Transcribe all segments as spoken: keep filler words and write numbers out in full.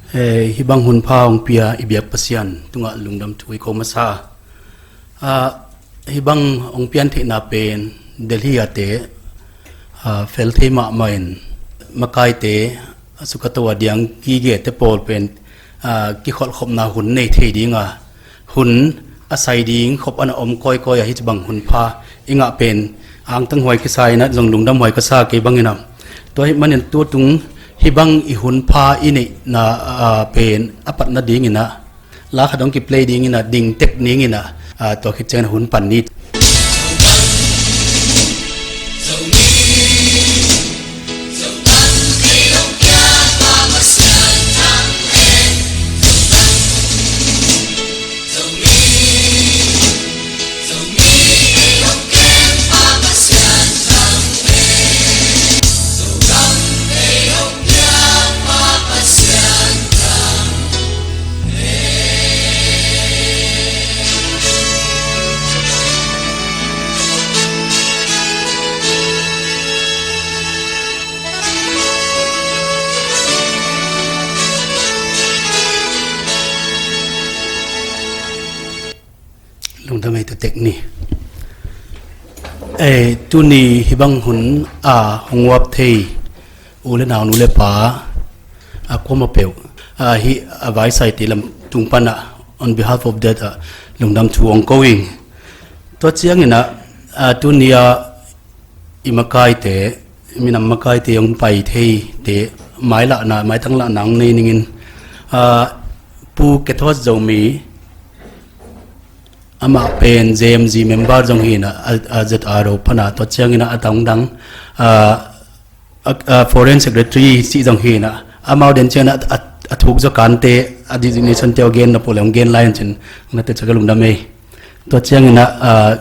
Eh, hibang hun pha hong pia i biak Pasian tungah lungdam thu i ko masa. Ah, hibang hong pian theihna pen Delhi a te, ah, fel thei mahmah in, makai te, a sukato a diang kige te pawl pen, ah, kikholhkhopna hun nei thei ding a, hun a sai ding khop ana om kawikawi a, hichibang hun pha i ngah pen angtang huai kisa in a, zong lungdam huai ka sa kei bang in a. Tua ahih manin tutung hibang i hun pha i neihna, ah, pen a patna ding in a, la khat hong kiplay ding in a, ding tek ning in a, ah, tua khit chiang in a hun pan ni. Lungdam ei tua tek ni. Eh, tuni hibang hun a hong uap thei u le nau, nu le pa, a kuamah peuh, ah, hi a vaisai te lam tung pan a, on behalf of that, ah, lungdam thu hong ko ing. Tua chiang in a, ah, tuni a i makai te, minam makai te hong pai thei te, mailahna, maitang lahna hong nei ning in, ah, Pu Kethos Zomi, amah pen J M G member zong hi in a, a, a Z R O pan a, tua chiang in a a dangdang, ah, a, a Foreign Secretary chih zong hi in a, amau den chiang in a, a, a thuk zaw kan te, a designation te a gen na pau leh hong gen lai in chin, na te chaka lungdam ei. Tua chiang in a, ah,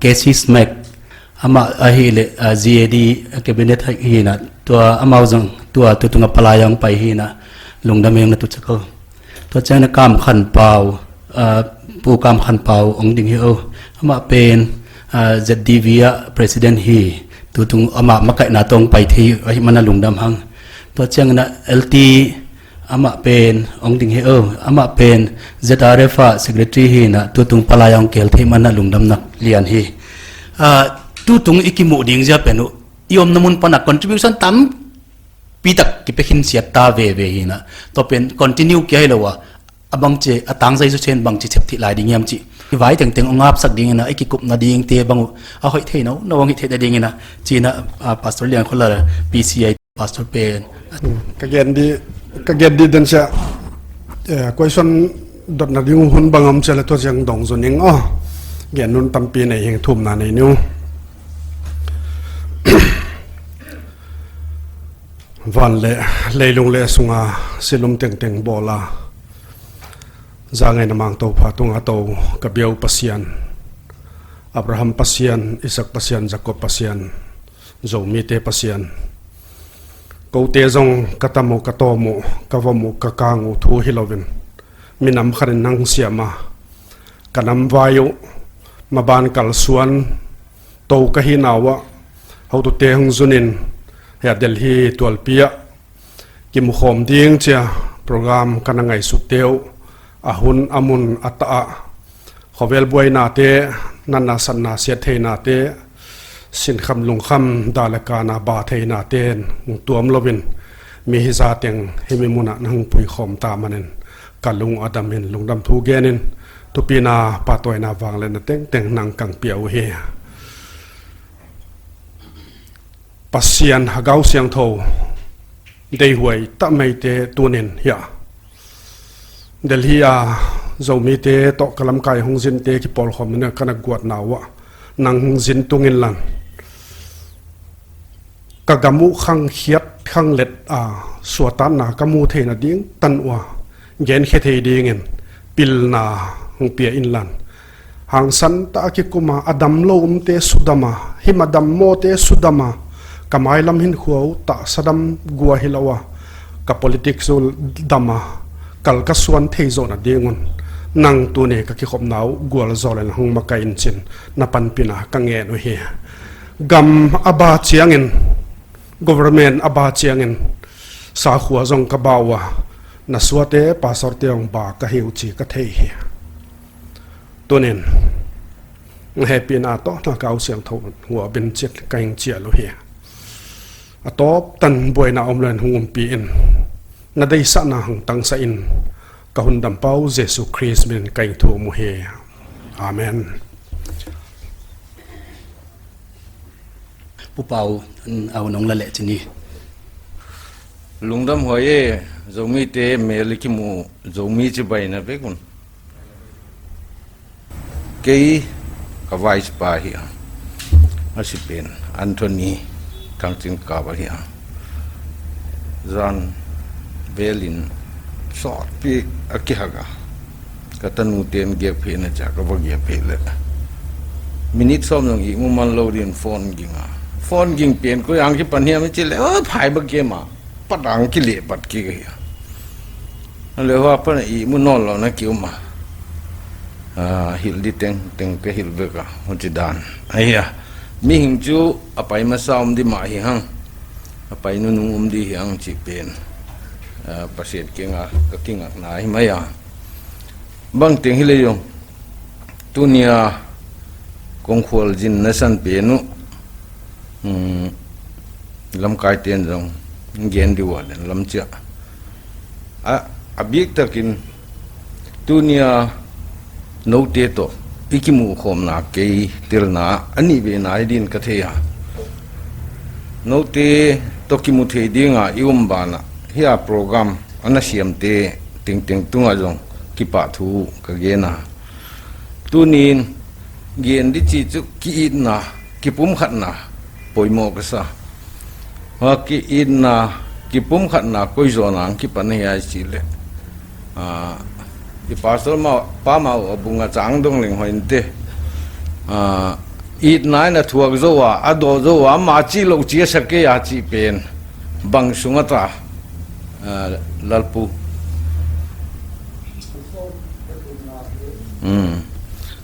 K C Smack, amah ahihleh, ah, G A D cabinet hi in a, tua amau zong, tua tutung a palai a hong pai hi in a, lungdam ei na tu chaka. Tua chiang in a Kam Khan Pau, ah, Pu Kam Khan Pau hong ding hi o. Amah pen, ah, Z D V a president hi, tutung amah makaihna tawh hong pai thei ahih man a lungdam hang. Tua chiang in a L T, amah pen hong ding hi o. Amah pen Z R F a secretary hi in a, tutung palai a hong kihel thei man a lungdamna lian hi. Ah, tutung i kimuh ding zia pen uh, i omna mun pan a contribution tam pi tak kipe khin siat ta veve hi in a. Tua pen continue kia hilou a, a bangchi, a tangzai zu chen bangchi chep thei lai ding hiam chih i vai tengteng hong hapsak ding in a, i kikupna ding te bang uh a hoih thei nawnnawn hong hi theihna ding in a, chi in a, ah, Pastor Liankhawlal, P C I Pastor pen. Hmm, ka gen di, ka gen di den sia, eh, question dotna ding hun bang om chia leh tua chiang dong zaw ning aw. Gen nung tampi nei hing, thumna nei ning. Van leh leilung leh sunga silum tengteng bawl a, zangaihna mangtopha tunga tou ka biau Pasian, Abraham Pasian, Isaac Pasian, Jacob Pasian, Zomite Pasian. Koute zong ka tam uh, ka tawm uh, ka vom uh, ka kang uh thu hilou in, minam khat in nang siam a, ka nam vai uh, maban kalsuan tou ka hihna uah, hotute hong zun in, hiai Delhi tualpi ah kimukhawm ding chia program ka na ngaihsut uh, a hun a mun a ta a, khovel buaina te, natna satna siat theina te, sinkham lungkham, dah leh kan a ba theina te'n hong tuam lou in, mi hizateng hiai mi mun ah na hong puikhawm ta manin ka lung a dam in, lungdam thu gen in, thupina, pahtawina, vangliatna tengteng nang kang pia uhi. Pasian Lhagao Siangthou deihhuai ta maite tunin hiai Delhi a Zomite toh ka lamkai hong zinte kipawlkhawm in ka na guatna uah, nang hong zin tung inlan, ka gam uh khangkhiat khanglet a, suahtakna ka mu theihna ding tan uah, genkhe thei dingin pilna hong pia inlan, hangsan tak a kikum a, a damlou umte sudam a, himah dammawte sudam a, ka mailam hinkhua uh tahsa dam gua hilou a, ka politics uh dam a, kal ka suan thei zawhna ding un, nang tuni ka kikhopna uh gualzawl in hong makaih in chin, na panpihna ka ngen uhi. Gam a ba chiangin, government a ba chiangin, sakhua zong ka ba ua, Na suante, pastor te hong ba ka hi uh chih ka thei hi. Tunin, hehpihna tawh na Kha Siangthou hua ben chiat ka hing chial uh hi. A tawp tan buaina om lou in hong umpi in, na deihsakna hong tangsak in, ka Hun Dampa uh Jesu Khrist min in ka hing thum uh hi. Amen. Pu Pau, mm, a hun hong la leh chin ni. Lungdam huai e, Zomite mel i kimu, Zomi chibai na vek un. Kei ka vice pa hi a. A si pen Anthony Thangchinkap ahi a. Zan vel in sawtpi a kihak a. Ka tanu ten giak phei na chia ka va giak phei leh. Minute sawm zong ihmu man lou din phone ging a. Phone ging pen koi a hong kipan hiam i chih leh, oh, phai bang ke ma. Pat a hong kileh pat kik ahi a. A leh hua pan ihmu nawnlouhna ki um a. Ah, hilh di tengteng ka hilh vek a, huchi dan. Ahi a. Mihing chu a pai masa om di mah hi hang. A pai nunung om di hi hang chih pen. Ah, Pasian kiang a ka kingakna hi mai a. Bangteng hileh zong. Tuni a kong khualzinna san pen uh. Hmm, lamkai ten zong gen di ua leh lam chia. A, a biktakin tuni a noute toh i kimuh khawmna kei telna a nih vei nai din ka thei a. Noute toh kimu thei ding a i um banah hiai program a na siamte tengteng tung a zong kipahthu ka gen a. Tunin gen di chih chu ki-itna, kipumkhatna poimoh ka sa. Hua ki-itna, kipumkhatna koi zawn a hong kipan ahia i chih leh. Ah, i pastor ma, pa mau a bung a chang dong leng hoih inte. Ah, itna in a thuak zou a, a dawh zou a, ama chih louh chi a sa kei a chih pen. Bang sung a ta, ah, Lalpu. Hmm.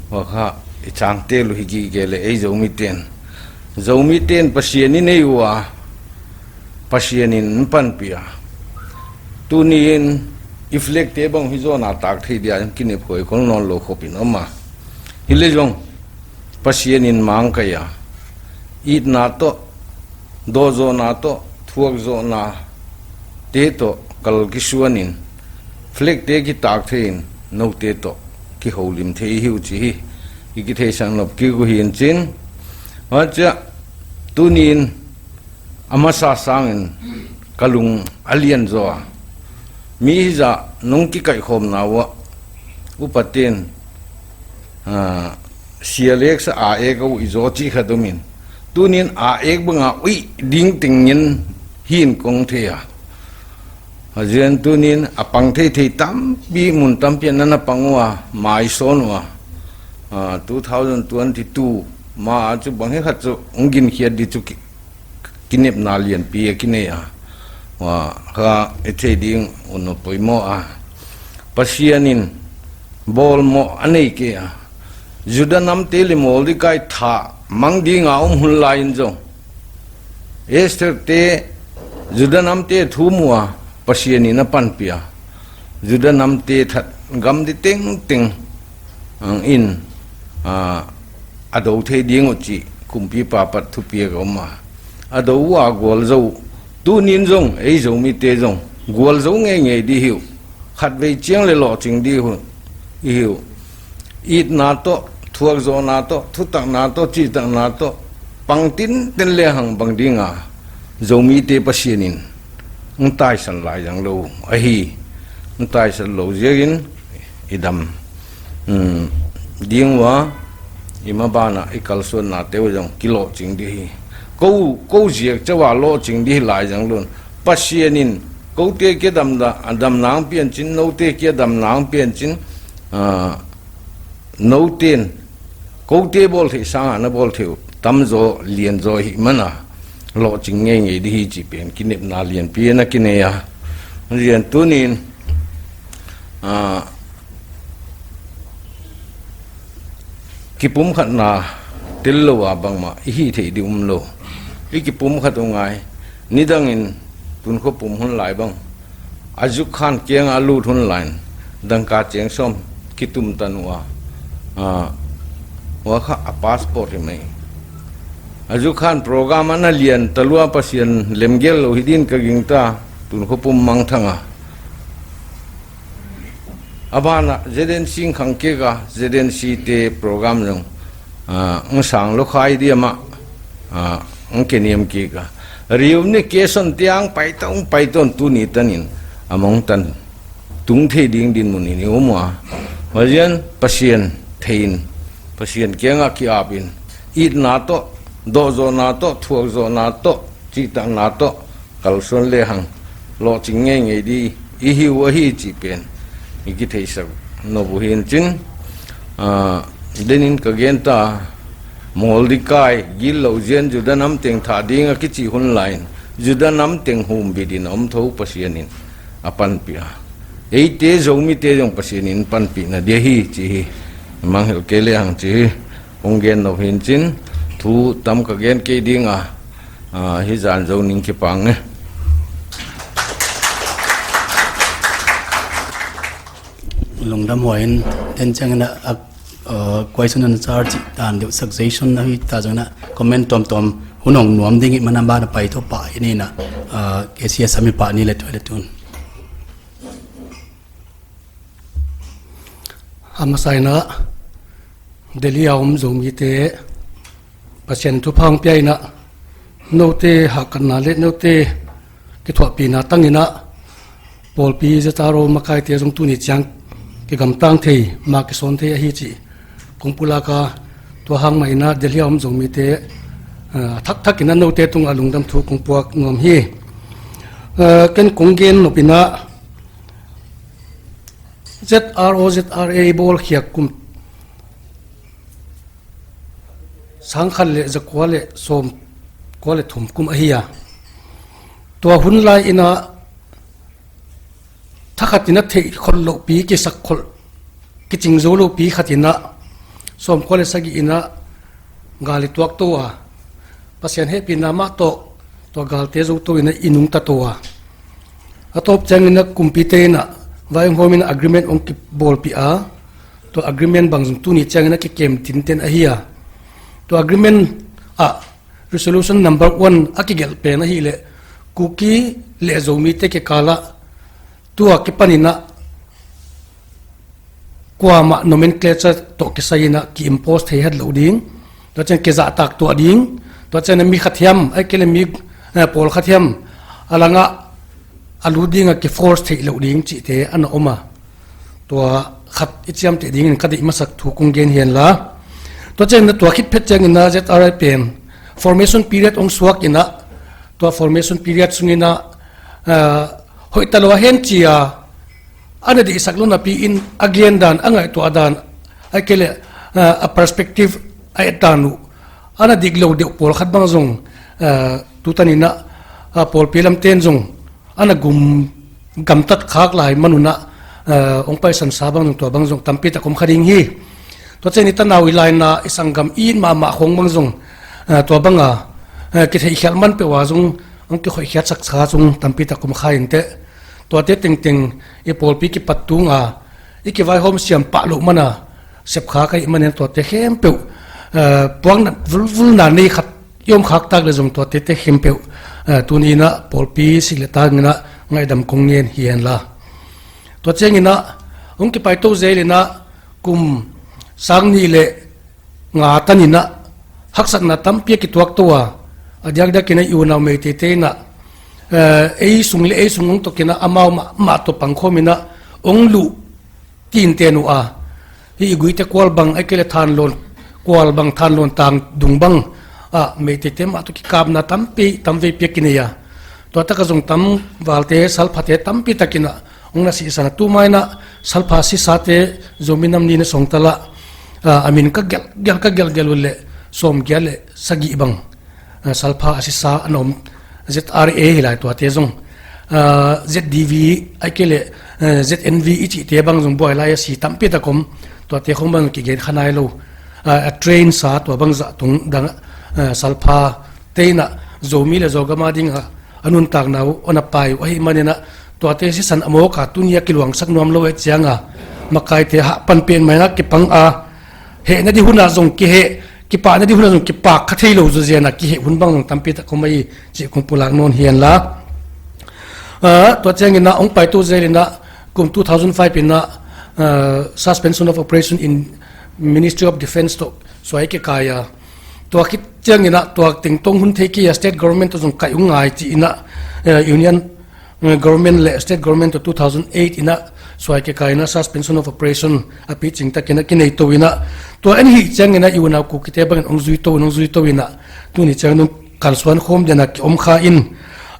Hua kha, i chang tel uh hi gige leh ei Zomi ten. Zomi ten Pasian in ei ua, Pasian in panpih a. Tunin i flag te bang hi zawn a tak thei dia, kinep huai khol nawnlou khop in om a. Hileh zong, Pasian in mang kai a. Itna toh, dawh zawhna toh, thuak zawhna te toh, kal kisuan in, flag te kitak thei in, noute toh, kihoulim thei hi uh chih hi. I kitheisak nop kik uh hi'n chin. Huchia, tunin, a masa sangin ka lung a lian zaw a. Mi hizah nong kikaihkhawmna uah upaten, ah, sia leh sa a ek a uih zaw chih khat om in. Tunin a ek bang a uih ding tengin hi'n kong thei a. Huaiziakin tunin a pang theithei tampi mun tampi a na pang ua, mai sawn ua. Ah, two thousand twenty-two ma chu bang hi khat chu hong ginkhiat di chu ki, kinepna lianpi a kinei a. Hua kha i thei ding un a poimoh a. Pasian in bawlmoh a nei kei a. Juda namte leh Mordekai thah mang ding a om hun lai in zong, Esther te Juda namte thum ua Pasian in a panpih a. Juda namte that gam di tengteng, ah, in, ah, a do thei ding uh chih kumpipa apat thupiak a om a. A do ua gualzou. Tunin zong, ei Zomite zong, gualzou ngeingei di hi uh. Khatvei chiang leh lohching di hi uh. Itna toh, thuakzawhna toh, thutakna toh, chihtakna toh, pang tinten lehang bang ding a, Zomite Pasian in hong taisan lai zang lou ahi. Hong taisan lou ziakin i dam, um, ding ua, i maban a i kalsuanna te uh zong kilohching di hi. Kou, kou ziak chauh a lohching di hi lai zang lou in. Pasian in koute kia dam da, damna hong pian chin, noute kia damna hong pian chin, ah, nouten koute bawl theih sang a na bawl theih uh tamzaw lianzaw hi man a, lohching ngeingei di hi chih pen kinepna lianpi a na kinei a. Huaiziakin tunin, ah, kipumkhatna tel lou a bangmah i hih theih di um lou. I kipumkhat uh ngai, nidang in tun khua pum hun lai bang, a zuk khan kiang a lut hun lai in, dangka cheng sawm kitum tan ua, ah, ua kha a passport hi mai. A zuk khan program ana lian ta lua Pasian lemgel lou hi din ka gingta, tun khopum mangthang a. A ban ah Z N C khang kei ka, Z N C te program zong, ah, ng sang lo khai dia mah, ah, ng keniam kei ka. Reunification tiang pai ta ung pai ton tuni tan in, a mong tan tung thei ding dinmun in i um ua. Huaiziakin Pasian thei in, Pasian kiang a ki-ap in, itna toh, dohzohna toh, thuakzohna toh, chihtakna toh, kalsuan lehang, lohching ngeingei di, i hi uh ahi chih pen i kitheisak nop uh hi'n chin, ah, denin ka genta, Mordekai gilou ziakin Juda nam teng thah ding a kichih hun lai in, Juda nam teng humbit in a om thou Pasian in a panpih a. Eite Zomite zong Pasian in panpihna dia hi chih hi, mangngilh kei lehang chih hi, kong gen nop hi'n chin, thu tam ka gen kei ding a, ah, hi zan zoh ning kipang e. Lungdam huai in, en chang in a, a, uh, question and answer chih dan deuh suggestion na hi ta zong na comment tuamtuam hun hong nuam ding i mana ba na pai to pa i ni na, uh, K C S a mi pa ni le tu le tun. A masa in a, Delhi a om Zomite, Pasian thupha hong pia in a, noute hahkatna le noute kithuahpihna tang in a, pawlpi Z R O makaite zong tuni chiang kigamtang thei, ma kisawn thei ahi chih kong pulak a, tua hang mah in a Delhi a om Zomite, ah, thakthak in a noute tung a lungdam thu kong puak nuam hi. Ah, ken kong gen nop in a, Z R O, Z R A bawl khiak kum sang khat le za kua le sawm kua le thum kum ahi a. Tua hun lai in a, thakhat in a theih khol louh pi, kisak khol, kiching zou louh pi khat in a, sawm kua le sagih in a, gal i tuak tou a. Pasian hehpihna mah toh, tua galte zou tou in a i nungta tou a. A tawp chiang in a kumpite in a, vaihawm in a agreement hong kibawlpih a. Tua agreement bang zong tuni chiang in a kikem tinten ahi a. Tua agreement ah resolution number one a kigelh pen ahih leh, Kuki le Zomite kikal ah tua kipan in a kuamah nomenclature toh kisai in a ki-impose thei het louh ding, tua chiang kizahtak tuah ding, tua chiang mi khat hiam, ahihkeileh mi, eh, pawl khat hiam, a lang ah a lut ding a ki-force theih louh ding chihte ana om a. Tua khat i chiamteh ding in ka deih masak thu kong gen hi hen la. Tua chiang in a tua khit phet chiang in a Z R A pen formation period hong suak in a, tua formation period sung in a, ah, hoih ta lou a hen chi a, ana deihsak lou napi in a gen dan, a ngaihtuah dan, ahihkeileh, ah, a perspective a et dan uh, ana dik lou deuh pawl khat bang zong, ah, tutan in a, ah, pawlpi lamte'n zong ana gum gamtat khak lai man un a, ah, hong paisan sa bang zong tua bang zong tampi tak om kha ding hi. Tua chiang in i tanau i lainat i sanggam i it mahmah khong bang zong, ah, tua bang a, ah, kitheihkhial man peuh a zong hong kikhoihkhiatsak sa zong tampi tak om kha inteh. Tuate tengteng i pawlpi kipat tung a, i kivaihawm siam pah louh man a, sep kha ka hih man in tuate khempeuh, eh, puakna vulvulna nei khat i om khak tak leh zong tuate te khempeuh, eh, tuni in a pawlpi sik leh tang in a ngaihdam kong ngen hi hen la. Tua chiang in a hong kipai tou zel in a kum sang nih leh nga tan in a haksatna tampi a kituak tou a, a diakdiak in a i unau Meitei te in a, eh, ei sung leh ei sung hong tok in a amau mah, mah toh pangkhawm in a hong luh tinten uh a. Hih i guite kual bang, ahihkeileh Thanlon kual bang, Thanlon tang dung bang ah Meitei te mah toh kikapna tampi, tamveipi a kinei a. Tua tak a zong tam valte, salphate tampi tak in a hong na sihsan a, tu ma in a salpha sisate Zomi Nam Ni na sawngtal ah, ah, a min ka gelh, gelh, ka gelh, gelh uleh sawmgiat leh sagih bang, ah, salpha a sisa ana om, Z R A hi lai tuate zong, ah, Z D V, ahihkeileh, eh, Z N V i chihte bang zong buai lai a si tampi tak om, tuate khong bang kigen kha nai lou, ah, a train sa tua bang zah tungdang, ah, salpha te in a Zomi leh Zogam a ding a, a nuntakna uh ana pai uh ahih man in a, Tuate sisan a mawk a, tuni a kiluangsak nuam lou e chiang a, makaite hah pan pen mai in a kipang a, hehna di hun a zong kiheh, kipahna di hun a zong kipak kha theilou zaw zen a, kiheh hun bang tampi tak om ahi chih kong pulak nawn hi a. Ah, tua chiang in a hong paitou zel in a kum two thousand five in a, ah, suspension of operation in Ministry of Defence toh suai kikai a. Tua khit chiang in a tua tengteng hun thei kei a state government toh zong kai ung ngai chi in a, eh, union, eh, government leh state government toh two thousand eight in a suai kikai in a suspension of operation a piching tak in a kinei tou in a. Tua en hi chiang in a i unau Kukite bang in hong zui tou, hong zui tou in a. Tuni chiang in kalsuan khawm den a ki om kha in.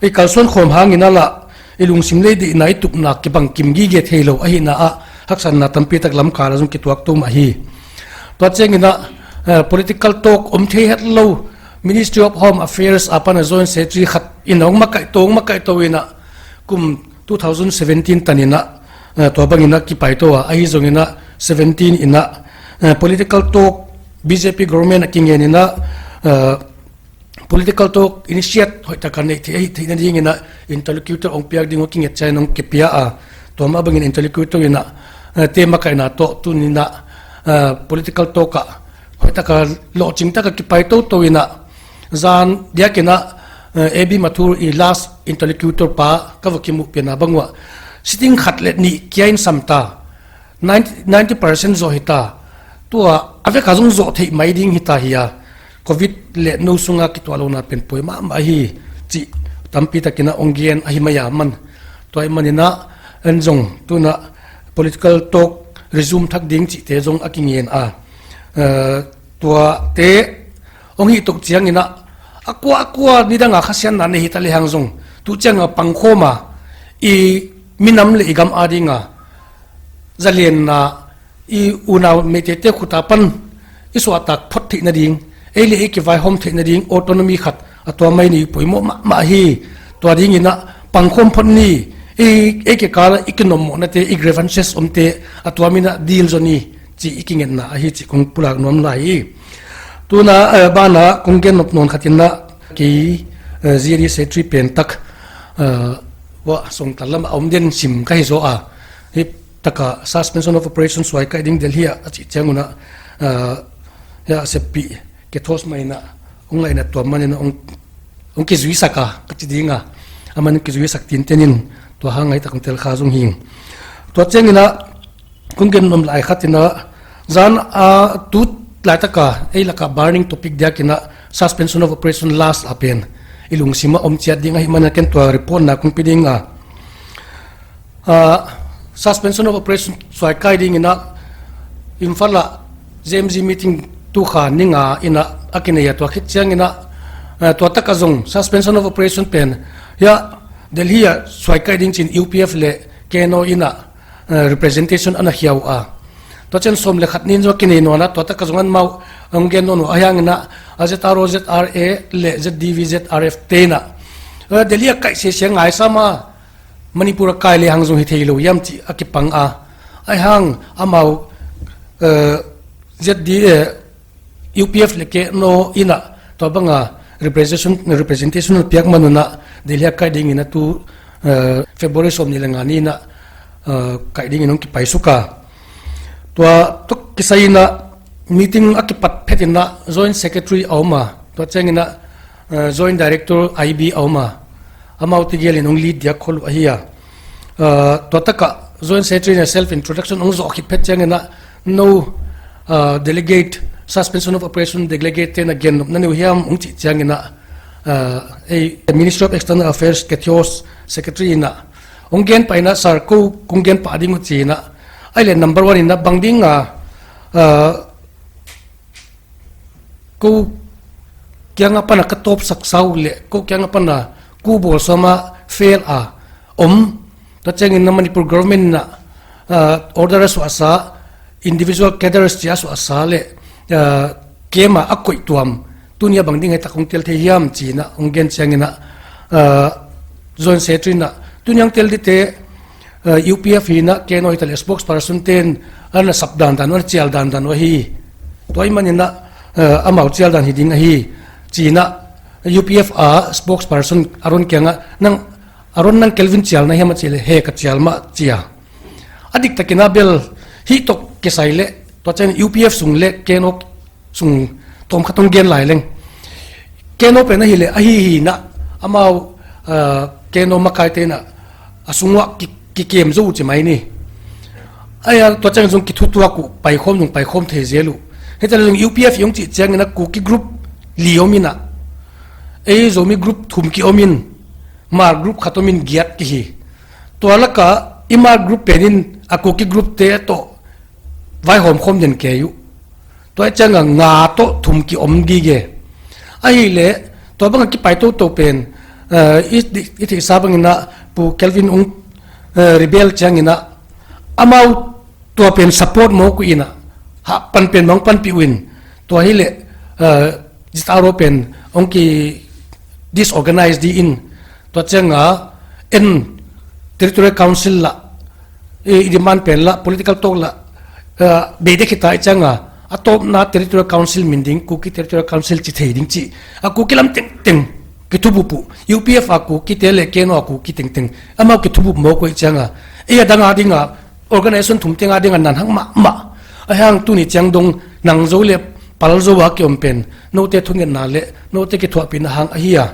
I kalsuan khawm hang in a lah, i lungsim leh deihna i tupna kibang kim gige theilou ahihna a, haksatna tampi tak lam kal a zong kituak tou mah hi. Tua chiang in a, eh, political talk om thei hetlou, Ministry of Home Affairs apan a Joint Secretary khat in a hong makaih tou, hong makaih tou in a kum two thousand seventeen tan in a, eh, tua bang in a kipai tou a, ahi zong in a seventeen in a, eh, political talk B J P government a kingen in a, eh, political talk initiate hoih tak a neih theih, theihna ding in a interlocutor hong piak ding uh kinget chiang in hong kipia a. Tua mah bang in interlocutor in a, eh, te makaihna toh tuni in a, eh, political talk a hoih tak a lohching tak a kipai tou tou in a. Zan diak in a, eh, A B Mathur i last interlocutor pa ka va kimuh pen a bang ua, sitting khat leh nih kia in sam ta. Ninety, ninety percent zoh hita. Tua a vek a zong zoh theih mai ding hita hi a. Covid leh nou sung a kituahlouhna pen poi mahmah hi chih tampi tak in a hong gen ahi mai a man. Tua ahih man in a en zong tuni a political talk resume thak ding chihte zong a kingen a. Eh, tuate hong hih tou chiang in a, a kua, a kua nidang a khasiatna nei hita lehang zong, tu chiang a pangkhawm a, i minam leh i gam a ding a zalenna, i unau Meitei te khut apan i suahtak phot theihna ding, ei leh ei kivaihawm theihna ding, autonomy khat a tuam mai ni poimoh mahmah hi. Tua ding in a pangkhawm phot ni, ei, ei kikal a i kinommohna te, i grievances om te a tuam in a deal zaw ni chih i kingetna ahi chih kong pulak nuam lai hi. Tuni a, eh, ban a kong gen nop nawn khat in a, kei, eh, Z A D Secretary pen tak, eh, ua sawngtal lam a om den sim ka hi zaw a. Hih tak a suspension of operation suai kai ding Delhi a, a chih chiang un a, eh, ya sepi ke thos mai in a, hong ngaihna tuam man in a, hong, hong kizui sak a, ka chi ding a. Aman kizui sak tinten in, tua hang ngai tak hong tel kha zong hi. Tua chiang in a, kong gen nuam lai khat in a, zan a tu lai tak a, ei lak a burning topic diak in a, suspension of operation last a pen i lungsim a om chiat ding ahih man a ken tua report na kong pe ding a. Ah, suspension of operation suai kai ding in a, Imphal a Z M G meeting tu kha ni nga in a, a kinei a tua khit chiang in a, ah, tua tak a zong suspension of operation pen, ya, Delhi a suai kai ding chi'n U P F leh K N O in a, eh, representation ana hiau a. Tua chiang sawm leh khat ni in zong kinei nawn a, tua tak a zong amau hong gen nawn uh a, hiang in a, a Z R O, Z R A leh Z D V, Z R F te in a, eh, Delhi a kai sese ngaisam a, Manipur a kai lehang zong hi theilou hiam chih a kipang a. Ahihhang amau, eh, Z D A, U P F leh K N O in a, tua bang a representation, representation piak man un a, Delhi a kai ding in a tu, eh, February sawmnih leh nga ni in a, eh, kai ding in hong kipai suk a. Tua toh kisai in a meeting a kipat phet in a Joint Secretary a om a, tua chiang in a, eh, Joint Director I B a om a, amau tegel in hong lead diak khol uh ahi a. Ah, tua tak a Joint Secretary in a self introduction hong zoh khit phet chiang in a, nou, ah, delegate, suspension of operation delegate te'n a gen nopna nei uh hiam hong chih chiang in a, ah, ei Ministry of External Affairs Ketios Secretary in a, hong gen pah in a, sir, kou kong gen pah ding uh chi in a, ahihleh number one in a bang ding a, ah, kou kiang apan a ka tawp sak sau leh, kou kiang apan a kou bawl sawm a fail a om. Tua chiang in a Manipur government in a, ah, order a suah sa, individual cadres chia suah sa leh, ah, kem a a koih tuam. Tuni a bang ding hiai tak hong tel thei hiam chi in a, hong gen chiang in a, ah, Joint Secretary in a, tuni hong tel dite, eh, U P F hi in a, K N O hi ta leh spokesperson te'n ana sap dandan uh, ana chial dandan uh ahi. Tua ahih man in a, eh, amau chial dan hi ding ahi. Chi in a, U P F a spokesperson Arun kiang a, nang Aaron, nang Kelvin chial na hiam a chih leh, he, ka chial mah, chi a. A diktak in a bel, hih toh kisai leh, tua chiang U P F sung leh K N O sung tawm khat hong gen lai leng. K N O pen ahihleh, ahi hi in a, amau, uh, K N O makaite in a, a sung uah ki, kikem zou chi mai ni. Ahi a, tua chiang zong kithutuak uh, paikhawm zong paikhawm thei zel uh. Hitaleh zong U P F i hong chih chiang in a Kuki group li om in a. Ei Zomi group thum ki om in, Hmar group khat om in giat ki hi. Tua lak a, i Hmar group pen in a Kuki group te toh vaihawm khawm den kei uh. Tua chiang a nga toh thum ki om gige. Ahihleh, tua bang a kipai toto pen, eh, i, i theihsa bang in a Pu Kelvin hong, eh, rebel chiang in a, amau tua pen support mawk uh in a, hah pan pen mah hong panpih uh in, tua hileh, eh, Z R O pen hong ki disorganize di in, tua chiang a, en Territorial Council lah, eh, i demand pen lah, political talk lah, eh, bei dek hita i chiang a, a tawpna Territorial Council min ding, Kuki Territorial Council chi thei ding chih. A Kuki lam tengteng kithubup uh, U P F a Kuki te leh K N O a Kuki tengteng, amau kithubup mawk uh i chiang a. Ei a dang a ding a, organization thum teng a ding a nanghak mahmah. Ahihhang tuni chiang dong nang zou leh pal zou a ki om pen, noute thungetna leh, noute kithuahpihna hang ahi a.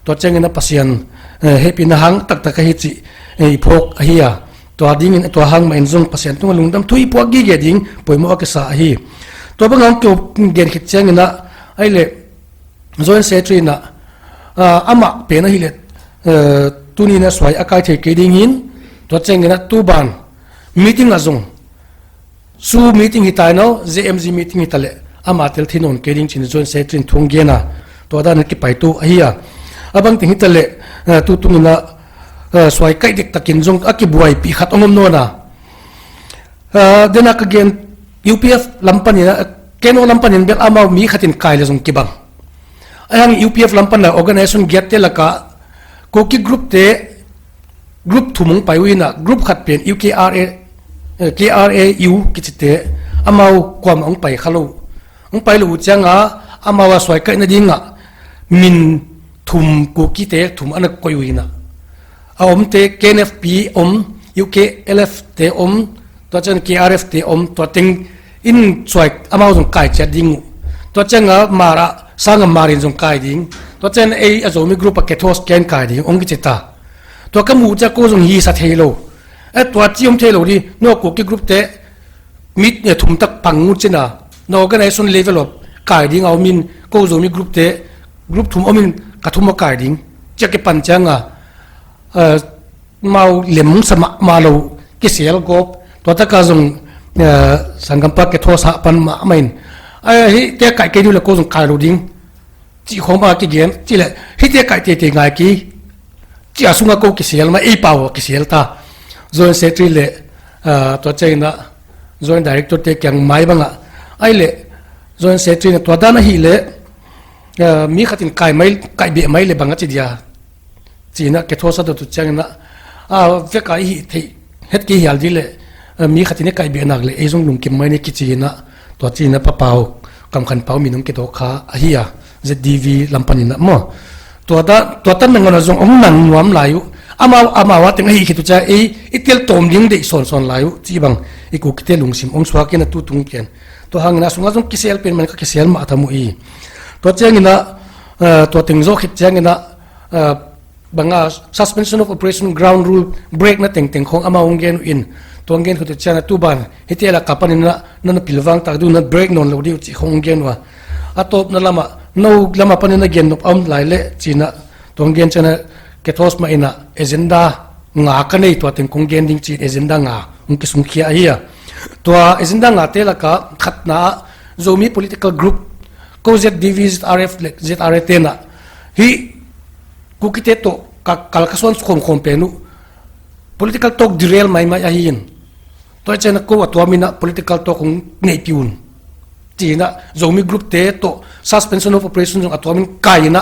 Tua chiang in a Pasian, eh, hehpihna hang taktak ahi chih, eh, i phawk ahi a. Tua ding in, tua hang mah in zong Pasian tung a lungdam thu i puak gige ding, poimoh a kisa ahi. Tua bang a hong kigen khit chiang in a, ahihleh, Joint Secretary in a, ah, amah pen ahihleh, eh, tuni in a suai a kai thei kei ding in, tua chiang in a tu ban meeting a zong, SoO meeting hita in a, J M G meeting hitaleh, amah tel thei nawn kei ding chi in Joint Secretary in thu hong gen a, tua dan a kipaituah ahi a. A bang teng hitaleh, eh, tutung in a, eh, suai kai diktak in zong a kibuaipih khat hong om nawn a. Ah, den a ka gen U P F lam pan in a, K N O lam pan in bel amau mi khat in kai leh zong kibang. Ahihhang U P F lam pan a organization giat te lak a Kuki group te group thum hong pai uh in a, group khat pen U K R A, eh, K R A U kichi te, amau kuamah hong pai kha lou. Hong pai lou uh chiang a, amau a suai kaihna ding a min thum Kuki te thum ana koih uh in a. A omte K N F P om, U K L F te om, tua chiang K R F te om, tua teng in suai amau zong kai chiat ding uh. Tua chiang a Hmar a, Sangam Hmar in zong kai ding. Tua chiang ei a Zomi group a Kethos ken kai ding, hong kichi ta. Tua ka muh chiang kou zong hisa thei lou. Eh, tua chi om thei lou di, nou Kuki group te, mi, eh, thum tak pang ngut chi in a, na organization level a kai ding a om in, kou Zomi group te, group thum om in ka thum a kai ding. Chia kipan chiang a, eh, mau lem sa mahmah lou, kisel gawp, tua tak a zong, eh, Sangam pa Kethos a pan mahmah in. Eh, hihte kai kei di uh leh kou zong kai lou ding. Chih khong bang a kigen, chih leh, hihte kai teitei ngai kei. Chih a sung a kou kisel mah, ei pau kisel ta. Joint Secretary leh, ah, tua chiang in a, Joint Director te kiang mai bang a. Ahihleh, Joint Secretary in a tua dan ahihleh, ah, mi khat in kai mai, kai beh mai leh bang a chi dia. Chi in a Kethos a dot uh chiang in a, ah, vek a i hih theih, het kei hial di leh, ah, mi khat in a kai beh nak leh, ei zong lungkim mai ni kichi in a, tua chi in a Pa Pau, Kamkhanpau min hong kidawk kha ahi a, Z D V lam pan in a maw. Tua ta, tua tan nangawn a zong hong nang nuam lai uh. Amau, amau a teng ahi khit uh chiang ei, i tel tawm ding deih sawnsawn lai uh. Chih bang, i Kukite lungsim hong suak in a tutung ken. Tua hang in a sung a zong kisel pen man ka kisel mah tham uh hi. Tua chiang in a, eh, tua teng zoh khit chiang in a, eh, bang a suspension of operation, ground rule break na tengteng khong amau hong gen uh in, tua hong gen khit uh chiang a tu ban, hihte lak a pan in a, na na pilvang tak di uh, na break nawn lou di uh chih khong hong gen ua. A tawpna lam a, nou lam a pan in a gen nop om lai leh chi in a, tua hong gen chiang a Kethos mah in a agenda nga ka nei, tua teng kong gen ding chi in agenda nga hong kisung khia ahi a. Tua agenda nga te lak a khatna Zomi political group, kou Z D V, Z R F leh Z R A te in a, hih Kukite toh ka, kal ka suan khawmkhawm pen uh. Political talk derail maimai ahi in. Tua chiang a kou a tuam in a political talk hong neihpih un. Chi in a Zomi group te toh suspension of operation zong a tuam in kai in a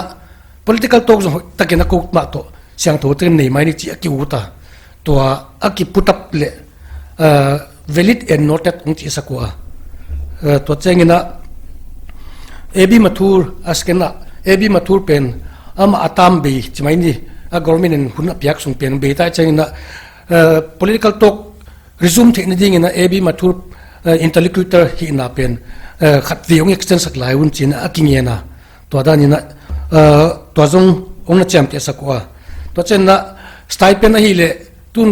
political talk zong hoihtak in a kou mah toh siangthou tak in nei mai ni chih a ki ut a. Tua a ki put up leh, uh, valid and noted hong chi sak ua. Uh, tua chiang in a A B Mathur a second a, A B Mathur pen amah a tam bei chi mai ni, a government in hun a piak sung pen bei ta chiangin a, eh, political talk resume theihna dingin a A B Mathur, eh, interlocutor hihna pen, eh, khatvei hong extend sak lai un chi'n a kingen a. Tua dan in a, eh, tua zong hong na chiamteh sak ua. Tua chiangin a stipend ahihleh tun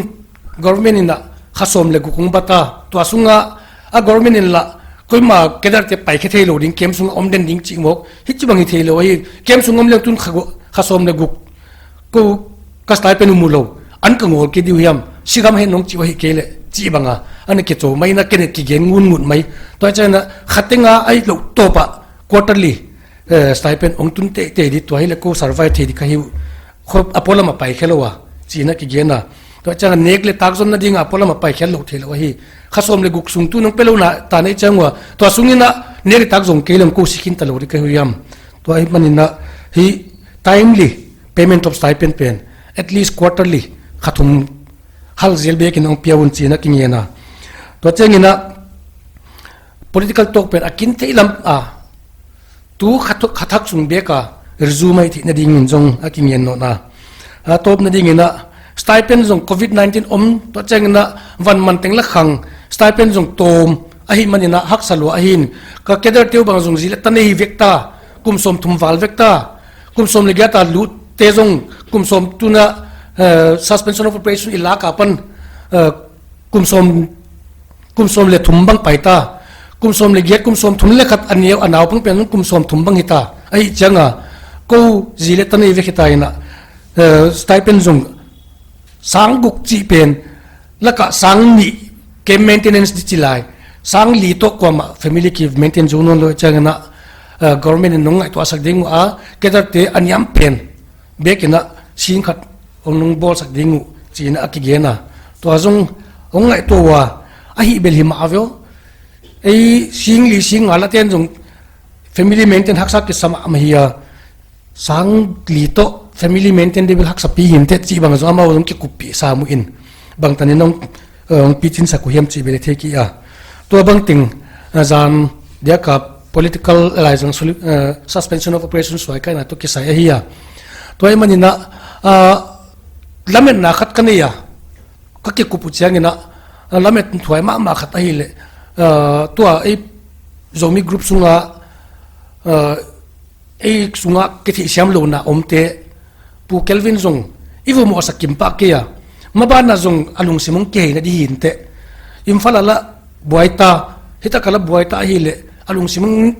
government in a kha sawm leh guk hong bat a. Tua sung a, a government in lah koima cadre te paikhe theilou ding, camp sung a om den ding chih mawk. Hichibang hi theilou hi, camp sung om leng tun kha gu-, kha sawm leh guk kou ka stipend uh mu lou, an ka ngol kei diu hiam, si gam hen nong chih uh ahihkeileh, chih bang a, ana kichou mai in a ken kigen ngungut mai. Tua chiangin a kha teng a ahih louh tawp a quarterly, eh, stipend hong tun teitei di, tua hileh kou survive thei di ka hi uh. Khop a polam a paikhe lou a, chi'n a kigen a. Tua chiangin a nek leh tak zonna ding a polam a paikhe lou theilou ahi. Kha sawm leh guk sung tun hong pe lou na ta nei chiang ua, tua sungin a nek leh tak zong kei leng kou si khin ta lou di ka hi uh hiam. Tua ahihmanin a hi timely payment of stipend pen, at least quarterly, kha thum hal zel bekin hong pia un chi'n a kingen a. Tua chiangin a political talk pen a kin thei lam a, tu kha thu-, kha thak sung bek a resume hi theihna dingin zong a kingen nawn a. A tawpna dingin a stipend zong covid nineteen om, tua chiangin a van man teng la khang, stipend zong tawm, ahihmanin a haksa lua ahi in. Ka cadre te uh bang zong zi leh ta nei vek ta, kum sawmthum val vek ta, kum sawm leh giat a lut te zong kum sawm tun a, eh, suspension of operation i lak apan, eh, kum sawm, kum sawm leh thum bang pai ta, kum sawm leh giat, kum sawmthum leh khat a neu, a naupang pen kum sawmthum bang hi ta. Ahih chiangin a kou zi leh ta nei vek hi ta in a, eh, stipend zong sang guk chih pen, laka sang nih camp maintenance di chi lai, sang li toh kuamah family ki maintain zou nawn lou chiangin a, eh, government in hong ngaihtuah sak ding uh a, cadre te a niam pen bekin a sing khat hong nung bawl sak ding uh chi'n a kigen a. Tua zong hong ngaihtuah ua, ahih bel hi mah ve aw. Ei sing li sing nga la ten zong family maintain haksa kisa mahmah hi a, sang li toh family maintain di bel haksa pi hi inteh chih bang zong amau zong kikuppih sam uh in, bangtan in hong, eh, hong pichin sak uh hiam chih bel thei kei a. Tua bangteng, eh, zan diak a political alliance zong soli-, eh, suspension of operation suai kaina toh kisai ahi a. Tua ahihmanin a, ah, lametna khat ka nei a, ka kikup uh chiangin a, ah, lamet thuai mahmah khat ahihleh, ah, tua ei Zomi group sunga, ah, ei sunga kitheihsiam louhna omte, Pu Kelvin zong i va mohsak kim pah kei a, maban a zong a lungsim hong kiheina di hi inteh. Imphal a la buai ta, hitak a la buai ta ahihleh a lungsim hong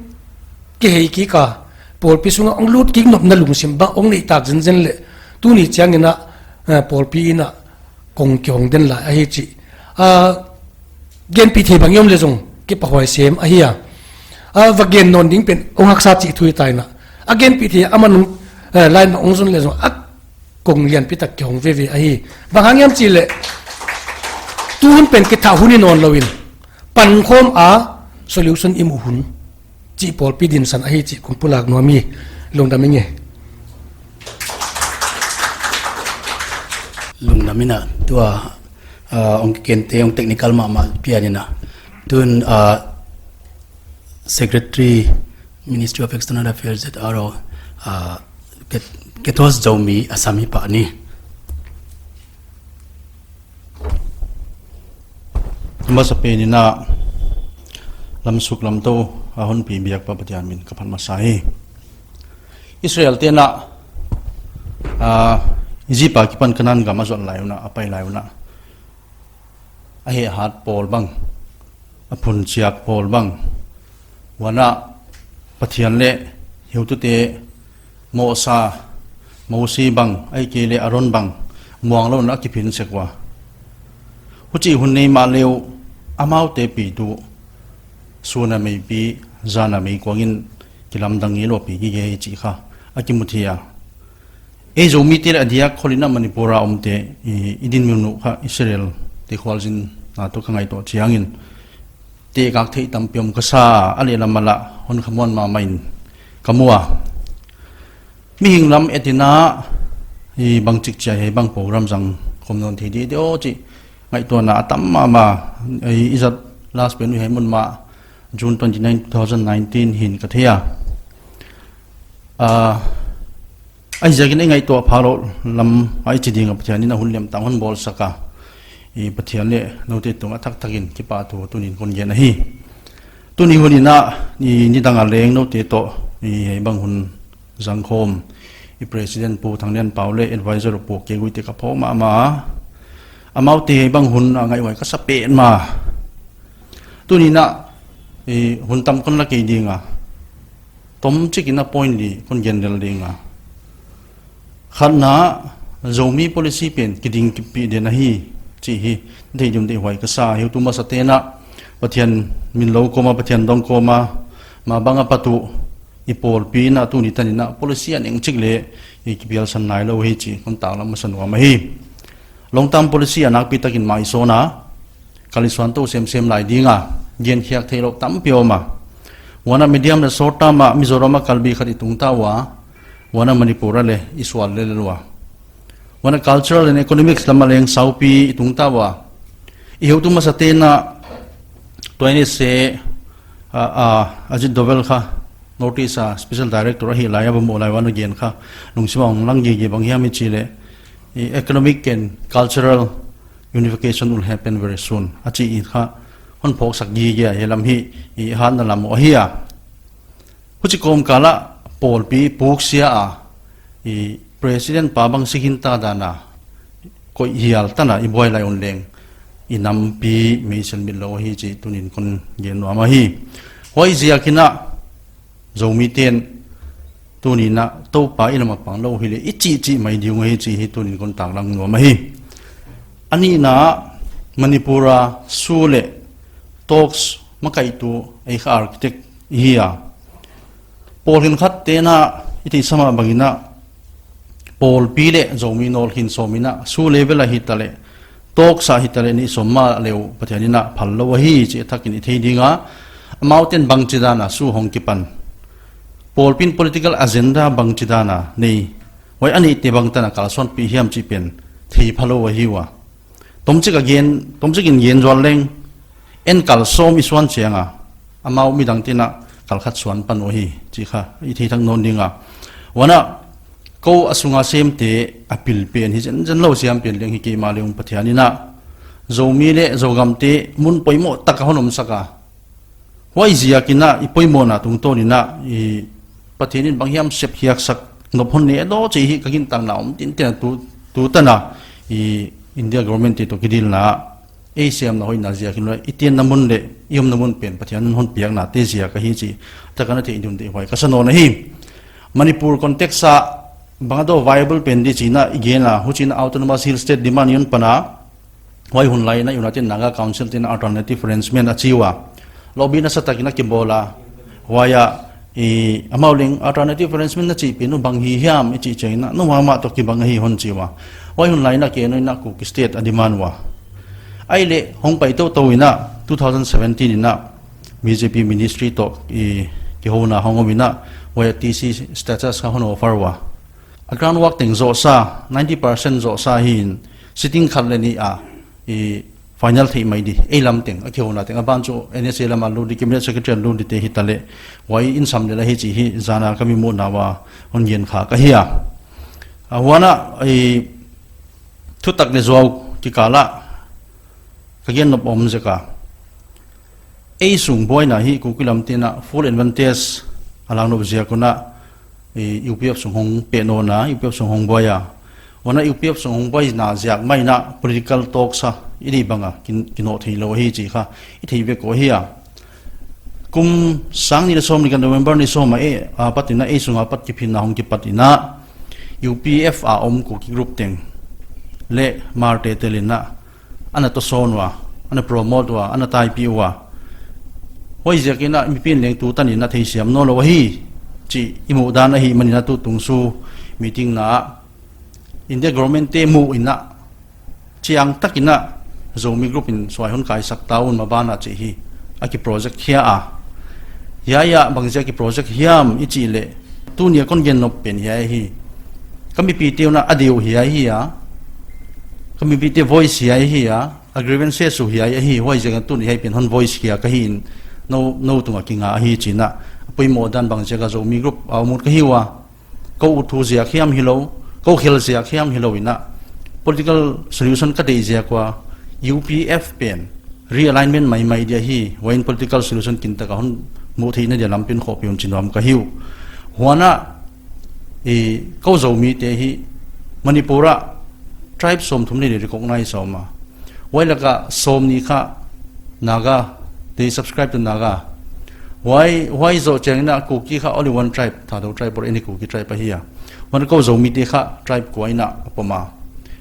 kihei kik a, pawlpi sunga hong lut kik nopna lungsim bang hong neih tak zenzen leh, tuni chiangin a, eh, pawlpi in a kong kihong den lai ahi chih, ah, genpih thei bang i om leh zong kipahhuai sem ahi a. Ah, va gen nawn ding pen hong haksa chih thu hi ta in a, a genpih thei a man, eh, line mah hong zon leh zong a kong lianpi tak kihong veve ahi. Bang hang hiam chih leh, tu hun pen kithah hun hi nawn lou in, pankhawm a solution i muh hun chih pawlpi dinsan ahi chih kong pulak nuam hi. Lungdam ing e. Lungdam ing a, tua, ah, hong kikente hong technical mahmah pian in a. Tun, ah, Secretary, Ministry of External Affairs, Z R O, ah, Ket-, Kethos Zomi Assam hi pah ni. Masa pen in a lamsuk lamtou a honpi biak pa Pathian min ka phat masa hi. Israel te'n a, ah, Egypt akipan Canaan gam a zuan lai un a, a pai lai un a, a hehhat pawl bang, a phunchiak pawl bang, huan a Pathian leh heutute Mosa, Mosi bang, ahihkeileh Aaron bang, muang lou in a kiphin sek ua. Huchih hun nei mahle uh, amaute pi tu, sun a meipi, zan a meikuang in kilamdang ngeilou pi gige hi chih kha a kimu thei a. Ei Zomite leh a diak khol in a Manipur a omte, i, i dinmun uh kha Israel te khualzinna toh ka ngaihtuah chiangin, tekak theih tampi om ka sa a, lehlam a lah hon khamuan mahmah in ka mu a. Mihing lam et in a, i bangchik chia hi bang program zang khawm nawn thei di di aw chih ngaihtuahna a tam mahmah. I, i zat last pen uh hiai mun mah June twenty-nine, two thousand nineteen hi'n ka thei a. Ah, Huaiziakin i ngaihtuah pha louh lam a i chi ding a Pathian in a hun lemtang hon bawlsak a, i Pathian leh noute tungah thakthak in kipahthu tuni'n kon gen ahi. Tuni hun in a, i nidang a leng noute toh, i hiai bang hun zangkhawm, i President Pu Thanglianpau leh Advisor Pu K. Guite ka phawk mahmah a. Amaute hiai bang hun a ngaihhuai ka sa petmah. Tuni in a, i hun tam kon la kei ding a, tomchik in a point li kon gen lel ding a. Khatna, Zomi policy pen kiding kipih den ahi chih hi theih ding uh deihhuai ka sa. Heutu masate'n a Pathian min lou kawm a, Pathian dong kawm a, mabang a pat uh i pawlpi in a tuni tan in a policy a neng chik leh i kipialsan nailou hi chih kon taklang masa nuam ahi. Long term policy a nakpi takin mai sawn a, kal i suan tou semsem lai ding a, gen khiak theihlouh tampi om a. Huan a medium leh short term a Mizoram a kalbi khat i tungta ua, huan a Manipur a leh i sual lellel ua. Huan a cultural and economics lam a leng saupi i tungta ua. I heutu masate'n a, tua NSA, a, a, Ajit Doval kha, North East a Special Director ahih lai a va muh lai ua, huan a gen kha lungsim a hong lang gige. Bang hiam i chih leh, i economic and cultural unification will happen very soon a chih i kha hon phawksak gige a, hiai lam hi i hatna lam uh ahi a. Huchi kawmkal ah pawlpi puksia a, i President pa bang sikhin ta dan a, koih hial tan a i buai lai un leng, i nampi meisel mitlou ahi chih tuni'n kon gen nuam ahi. Huaiziakin a, Zomite'n tuni in a Toupa i lam a pang lou hileh i chihchih mai ding uh ahi chih hi tuni'n kon taklang nuam ahi. A nihna, Manipur a SoO leh talks makaihtu ei kha architect i hi a. Pawl khenkhatte'n a i theihsa mah bangin a, pawlpi leh Zomi nawl khin sawm in a, SoO level a hitaleh, talks a hitaleh, neih sawm mah leh uh Pathian in a phal lou ahi chih a thakin i thei ding a. Amaute'n bangchidan a SoO hong kipan, pawlpi'n political agenda bangchidan a nei, huai a neihte bangtan a kalsuanpih hiam chih pen thei phalou ahi ua. Tomchik a gen, tomchik in gen zual leng, en kal sawm i suan chiang a, amau midangte'n a kal khat suan pan uh ahi chih kha i thei thak nawn ding a. Huan a, kou a sung a semte a pil pen hi zenzen lou siam pen leng hi kei mahleh uh, Pathian in a Zomi leh Zogamte mun poimoh tak a hon omsak a. Huaiziakin a i poimohna tungtawn in a, i Pathian in bang hiam sep khiaksak nop hon nei a dawn chih hi ka gintakna om tinten a. Tu, tu tan a, i India government te toh kidilna, ei siamna hoihna ziakin leh i tianna mun leh i omna mun pen Pathian in hon piaknate ziak ahi chih tak in a theih ding uh deihhuai ka sa nawn ahi. Manipur context a bang a dawn viable pen di chih in a i gen a, huchiin Autonomous Hill State demand i hon pan a, huai hun lai in a United Naga Council te'n alternative arrangement a chi ua. Lobby nasatak in a kibawl a. Huai a, i, amau leng alternative arrangement na chih pen uh bang hi hiam i chih chiang in a, noumau mah toh kibang ahi hon chi ua. Huai hun lai in a KNO in a Kuki State a demand ua. Ahihleh hong pai toutou in a two thousand seventeen in a BJP ministry toh i kihouna hong om in a, huai a TC status kha hon offer ua. A groundwork teng zoh sa, ninety percent zoh sa hi'n, sitting khat leh nih a, i final theih mai di, ei lam teng, a kihouna teng, a ban chu NSA lam a lut di, Cabinet Secretary a lut dite hitaleh, huai in sam lel ahi chih hi, zan a ka mi muhna ua, hon gen kha ka hi a. A huan a, i thutak leh zuau kikal a, ka gen nop om zek a. Ei sung buaina hi Kuki lamte'n a full advantage a lak nop ziak un a, i, UPF sung hong peh nawn a, UPF sung hong buai a. Huan a UPF sung hong buaina ziak mai in a political talks a, i di bang a, kin, kinoh theilou ahi chih kha, i thei vek uh ahi a. Kum sang nih leh sawmnih kal November ni sawm a, eh, a pat in a, ei sung a pat kiphinna hong kipat in a, UPF a om Kuki group teng leh Hmar te tel in a, ana tosawn ua, ana promote ua, ana taipih ua. Huaiziakin a mipi'n leng tu tan in a theisiam nawnlou ahi chih i muhdan ahihman in a tutung SoO meeting na ah India government te muh in a chiangtak in a Zomi group in suai hon kaisak ta un maban a chih hi a ki project khia a. Hiai a bangziak a ki project hiam i chih leh, tuni a kon gen nop pen hiai hi. Ka mipite un a a deuh hiai hi a. Ka mipite voice hiai hi a. A grievances uh hiai ahi, huaiziak in tuni hiai pen hon voice khia ka hi in, nou, nou tung a kinga ahi chih in a. A poimoh dan bangziak a Zomi group a om ut ka hi ua. kou utthu ziak hiam hilou, kou khel ziak hiam hilou in a, political solution ka deih ziak ua, U P F pen realignment maimai dia hi, huai in political solution kintak a hon muh theihna dia lampi in khohpih un chi nuam ka hi uh. Huan a, i, kou Zomite hi Manipur a tribe sawmthum leh li recognize a om a. Huai lak a sawmnih kha Naga, they subscribe to Naga. Huai, huai zoh chiang in a Kuki kha only one tribe, Thadou tribe or any Kuki tribe ahi a. Huan kou Zomite kha tribe kua in a pom a.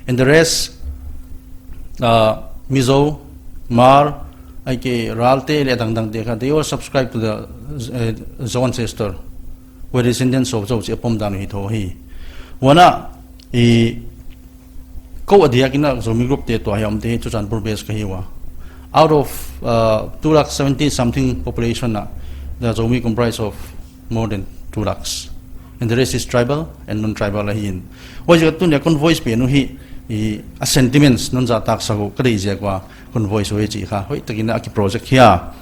And the rest, uh, Mizo, Hmar, ahihkeileh Ralte leh dangdangte kha, they all subscribe to the, uh, Zo ancestor, where descendants of Zo chih a pom dan uh hi thou hi. Huan a, i, kou a diak in a Zomi group te tua hiam te Churachandpur base ka hi ua. Out of, uh, two lakh seventy something population a, the Zomi comprise of more than two lakhs. And the rest is tribal and non-tribal ahi in. Huaiziak a tuni a kon voice pen uh hi, i, a sentiments non zahtak sak uh ka deih ziak ua kon voice uh hi chih kha hoihtak in a ki project hi a.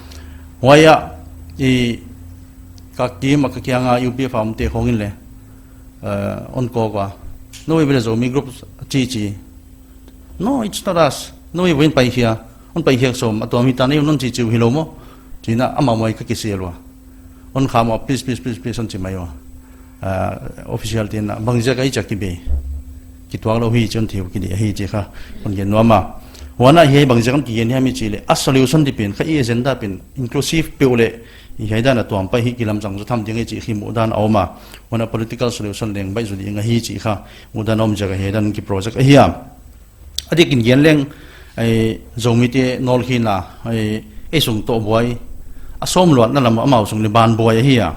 Huai a, i, ka team a ka kiang a U P F a omte khong in leng, uh, hon call ua. No, we will Zomi group chi chi. No, it's not us. No, we won't pai here. Hon pai hiak sawm, a tuam hi ta nei un hon chi chi uh hilou maw. Chi in a amau mai ka kisel ua. Hon kham ua, please, please, please, please, hon chi mai ua. Ah, official te'n a bangziak a i chak ki be. Kituak lou hi chih hon thei uh ki di ahi chih kha kon gen nuam a. Huan a hiai bangziak a kigen hiam i chih leh, a solution di pen, kha i agenda pen, inclusive peuh leh, i hiai dan a tuam pai hi kilamdang zaw tham ding i chih hi muhdan a om a. Huan a political solution leng baih zaw ding ahi chih kha muhdan a om ziak a hiai dan ki project ahi a. A diakin gen leng, eh, Zomite nawlkhin a, eh, ei sung toh buai, a sawm luatna lam amau sung leh ban buai ahi a.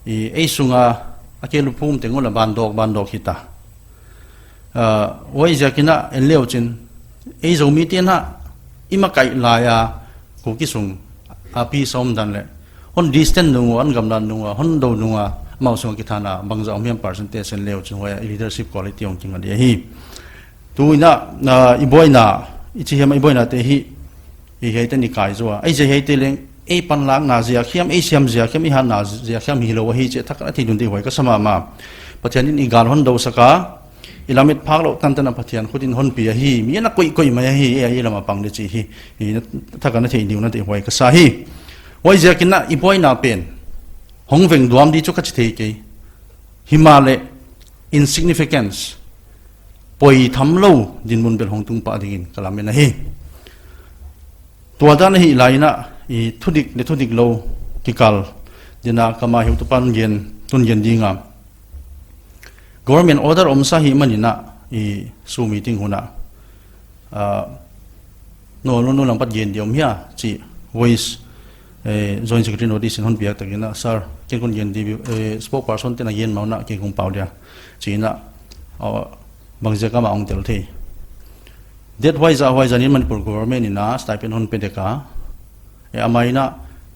I, ei sung a, a ke luphum teng ula ban dawk, ban dawk hi ta. Ah, huaiziak in a en leuchin, ei Zomite na, i makaih lai a, Kuki sung, a peace a om dan leh. Hon distant nung ua, hon gamlat nung ua, hon dou nung ua, amau sung a kithana, bangzah om hiam percentage en leuchin, huai a leadership quality hong kinga di ahi. Tu in a, ah, i buaina, i chi hiam i buaina te hi, i hiaite i kai zaw a. Ei zia hiaite leng, ei panlakna ziak hiam, ei siam ziak hiam, i hatna ziak hiam hilou ahi chih thak a theih ding uh huai ka sa mahmah. Pathian in i gal hon dou sak a, i lamet phak louh tantan a Pathian khut in hon pi ahi, mi ana koih koih mai ahi, ei a i lam a pang di chih hi, i na thak a theih ding uh huai ka sa hi. Huaiziak in a i buaina pen, hong veng duam di chu ka chi thei kei. Himahleh, insignificance, poi tham lou dinmun bel hong tung pah dingin ka lamen ahi. Tua dan ahi lai in a, i thudik leh thudik lou kikal ding a ka ma hiu tu pan gen, tun gen ding a. Government order omsa hi man in a, i SoO meeting hun a. Ah, no, no, no lang pat gen di om hia, chi voice, eh, Joint Secretary notice in hon piak tak in a, sir, ken kon gen di, eh, spokesperson te'n a gen maw na, ken kon pau dia. Chi in a, ah, bangziak a amah hong tel thei. Date huaizah, huaizah in Manipur government in a stipend hon pe dek a. Eh, amah in a,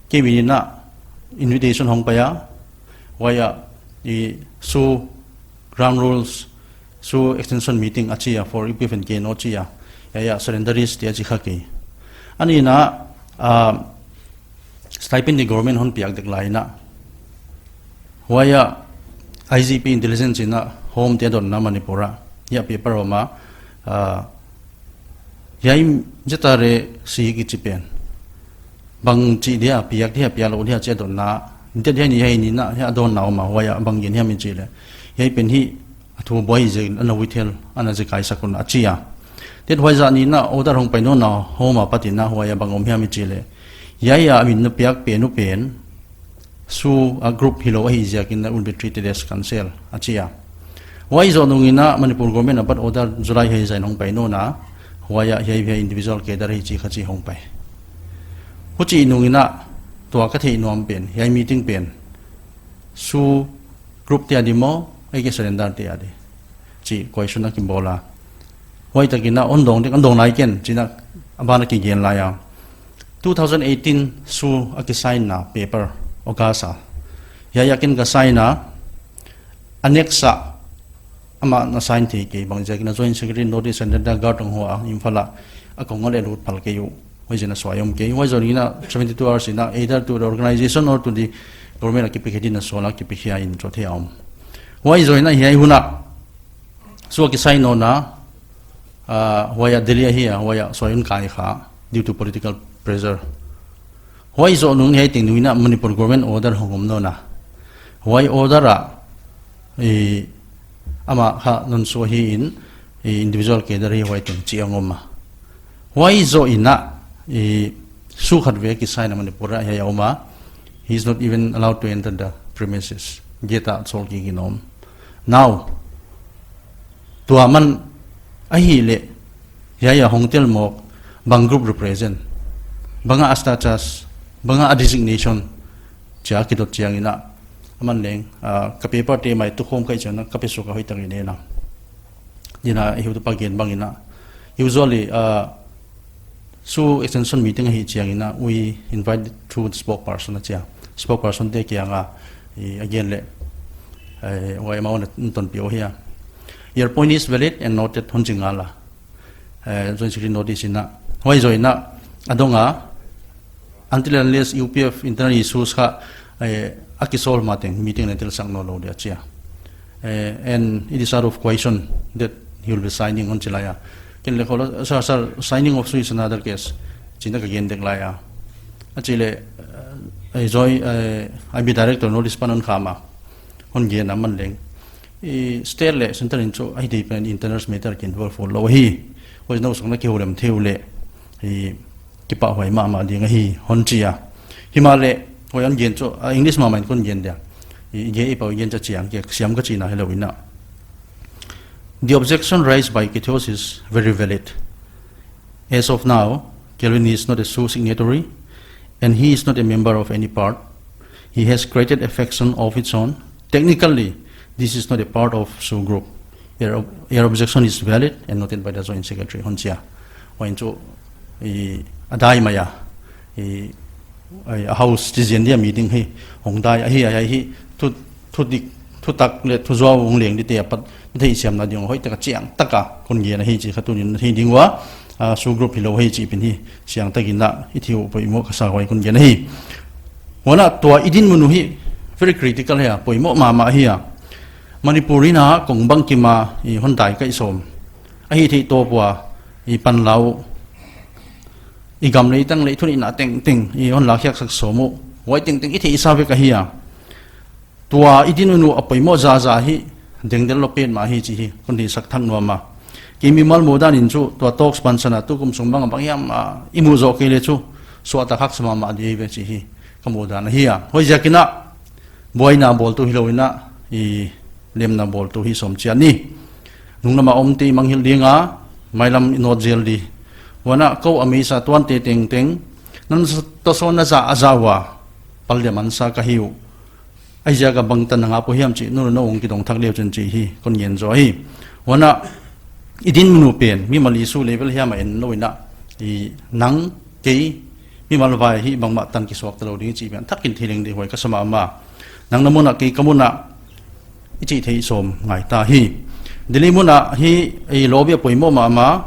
kei min in a invitation hong pai a. Huai a, i SoO ground rules, SoO extension meeting a chi a, for U P F and K N O chi a. Huai a, surrenderees te a chi kha kei. A ni in a, ah, stipend di government hon piak dek lai in a. Huai a, I G P intelligence in a, home te a dotna Manipur a. Hiai paper a om a, ah, hiai Z R A C kichi pen. Bangchi dia, piak dia, piak lou dia, chih a dotna. Date hiai ni, hiai ni in a, hiai a dotna om a, huai a, bang gen hiam i chih leh. Hiai pen hi, a thu buai ziak in, ana withheld, ana zekai sak un a chi a. Date huaizah ni in a, order hong pai nawn a, home a pat in a, huai a bang om hiam i chih leh. Hiai a, a min na piak pen uh pen, SoO a group hilou ahih ziak in a will be treated as cancel, a chi a. Huai zoh nung in a Manipur government apat order July huaizah in hong pai nawn a, huai a hiai, hiai individual cadre hi chi kha chi hong pai. Huchi nung in a tua ka theih nuam pen, hiai meeting pen, SoO group te a di maw, ahihkeileh surrender te a di. Chi question a kibawl a. Huai tak in a hon dawng dek, hon dawng lai ken, chi in a a ban a kigen lai a. Two thousand eighteen SoO a kisign na paper, August a. Hiai a ken ka sign a, a next a, amah na sign thei kei bangziak in a Joint Secretary notice and then guard hong hua, Imphal a, a kong a leh lut phal kei uh. Huaiziak in a suai om kei. Huai zoh in a seventy-two hours in a either to the organization or to the government a kipikhia din a sual a kipikhia in cho thei a om. Huai zoh in a hiai hun a SoO a kisign nawn a, ah, huai a Delhi ahi a, huai a SoO in kai kha due to political pressure. Huai zoh nung hiai teng nung in a Manipur government order hong om nawn a. Huai order a, i, amah kha non-SoO hi in, i, individual cadre hi huai teng chi a hong om a. Huai zoh in a, i, SoO khat vei kisign a Manipur a hiai a om a. He is not even allowed to enter the premises. Gate a sawl kik in a om. Now, tua man ahihleh, hiai a hong tel mawk, bang group represent, bang a status, bang a designation, chia kidot chiang in a, aman leng, ah, ka paper te mai tukhawm ka hih chiang in a, ka pe suk a hoihtak in en a. Din a, i hiu tu pa gen bang in a. Usually, ah, SoO extension meeting ahih chiang in a, we invite through the spokesperson a chia. Spokesperson te kiang a, i, again le, eh, huai amau na tonpih uh hia. Your point is valid and noted, hon chi ngal a. Eh, Joint Secretary notice in a. Huai zoh in a, a dong a, until and unless U P F internal issues kha, eh, a kisolve ma teng meeting na telsak nawn lou dia chia. Eh, and it is out of question that he will be signing, hon chi lai a. Ken le khol a, sir, sir, signing of SoO is another case. Chi in a ka gen dek lai a. A chih leh, eh, Joint, eh, I B director notice pan hon kham a. Hon gen a man leng, i, state leh central in chu a hi thei pen internal matter ki involve lou hi. Huai nou sung na kihoulem thei uleh, i, kipahhuai mahmah ding ahi, hon chi a. Himahleh, huai hon gen chu, a, English mahmah in kon gen dia. I, i gen i pau i gen chia chiang, ke siam ka chihna hilou in a. The objection raised by Kithos is very valid. As of now, Kelvin is not a SoO signatory, and he is not a member of any part. He has created a faction of its own. Technically, this is not a part of SoO group. Your, ob-, your objection is valid and noted by the Joint Secretary, hon chi a. Huai in chu, i, a dai mai a, i, a, a house chi zen dia meeting hi, hong dai ahi, ahi, ahi, thu, thu dik, thutak leh thuzuau hong leng dite apat, theihsiamna ding hoihtak a chiangtak a kon gen ahi chih kha tuni'n theih ding ua, ah, SoO group hilou hi chih pen hi, chiangtak in a, i thei uh poimoh ka sa huai kon gen ahi. Huan a tua i dinmun uh hi, very critical hi a, poimoh mahmah hi a. Manipur in a kong bangkim a, i hon dai kaih sawm. Ahih theih tawp ua, i pan lau. I gam leh i tang leh i thuneihnate tengteng, i hon lakkhiaksak sawm uh. Huai tengteng i theihsa vek ahi a. Tua i dinmun uh a poimoh zahzah hi, dengdel lou petmah hi chih hi, kon theihsak thak nuam a. Kei mimal muhdan in chu, tua talks pansan a, tukum sung bang a bang hiam a, i muh zoh kei leh chu, suahtak haksa mahmah di ve chih hi, ka muhdan ahi a. Huaiziak in a, buaina bawltu hilou in a, i lemna bawltu hi sawm chiat ni. Nunglam a omte i mangngilh ding a, mailam i nawt zel di. Huan a kou a meisa tuante tengteng, nan sa-, tawsawn na zah a zah ua, pal dia mansa ka hi uh. Huaiziak a bangtan na ngap uh hiam chih, nung na hong kidong thak leu chin chih hi, kon ngen zaw hi. Huan a, i dinmun uh pen, mimal issue level hiam a en lou in a, i nang kei, mimal vai hi bangmah tan kisuak ta lou ding chih pen, thak in thei leng di huai ka sa mahmah. Nang na mun a kei ka mun a, i chih theih sawm ngai ta hi. Delhi mun a hi, i lobby a poimoh mahmah,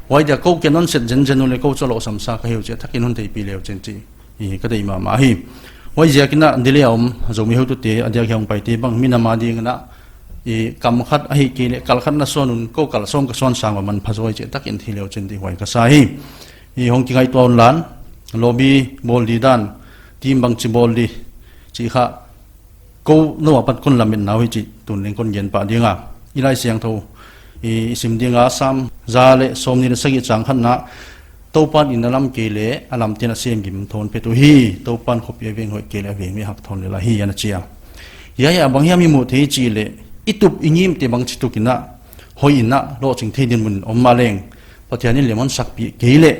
huai dia kou kia non set zenzen uleh kou chu a lohsam sa ka hi uh chih, thak in hon theihpih leu chin chih. I ka deih mahmah hi. Huaiziak in a Delhi a om, Zomi houtute, a diak hiai hong paite bang, minam a ding in a, i kam khat ahihkeileh, kal khat na suan un, kou kal sawm ka suan sang ua manpha zaw hi chih, thak in thei leu chin di huai ka sa hi. I hong kingaihtuah un lan, lobby bawl di dan, team bangchi bawl di, chih kha, kou nou apat kon lametna uh hi chih, tun leng kon gen pah ding a. I Laisiangthou, i, i sim ding a Sam, za leh sawmnih leh sagih chang khatna, Toupan in a lam kei leh, a lamte'n a sem gim thawn pet uhi, Toupan khopi a veng hoih kei leh a veng mi hak thawn lel ahi ana chi a. Hiai a bang hiam i muh theih chih leh, i tup i ngimte bangchituk in a, hoih in a, lohching thei dinmun om mahleng, Pathian in lem hon sakpih kei leh,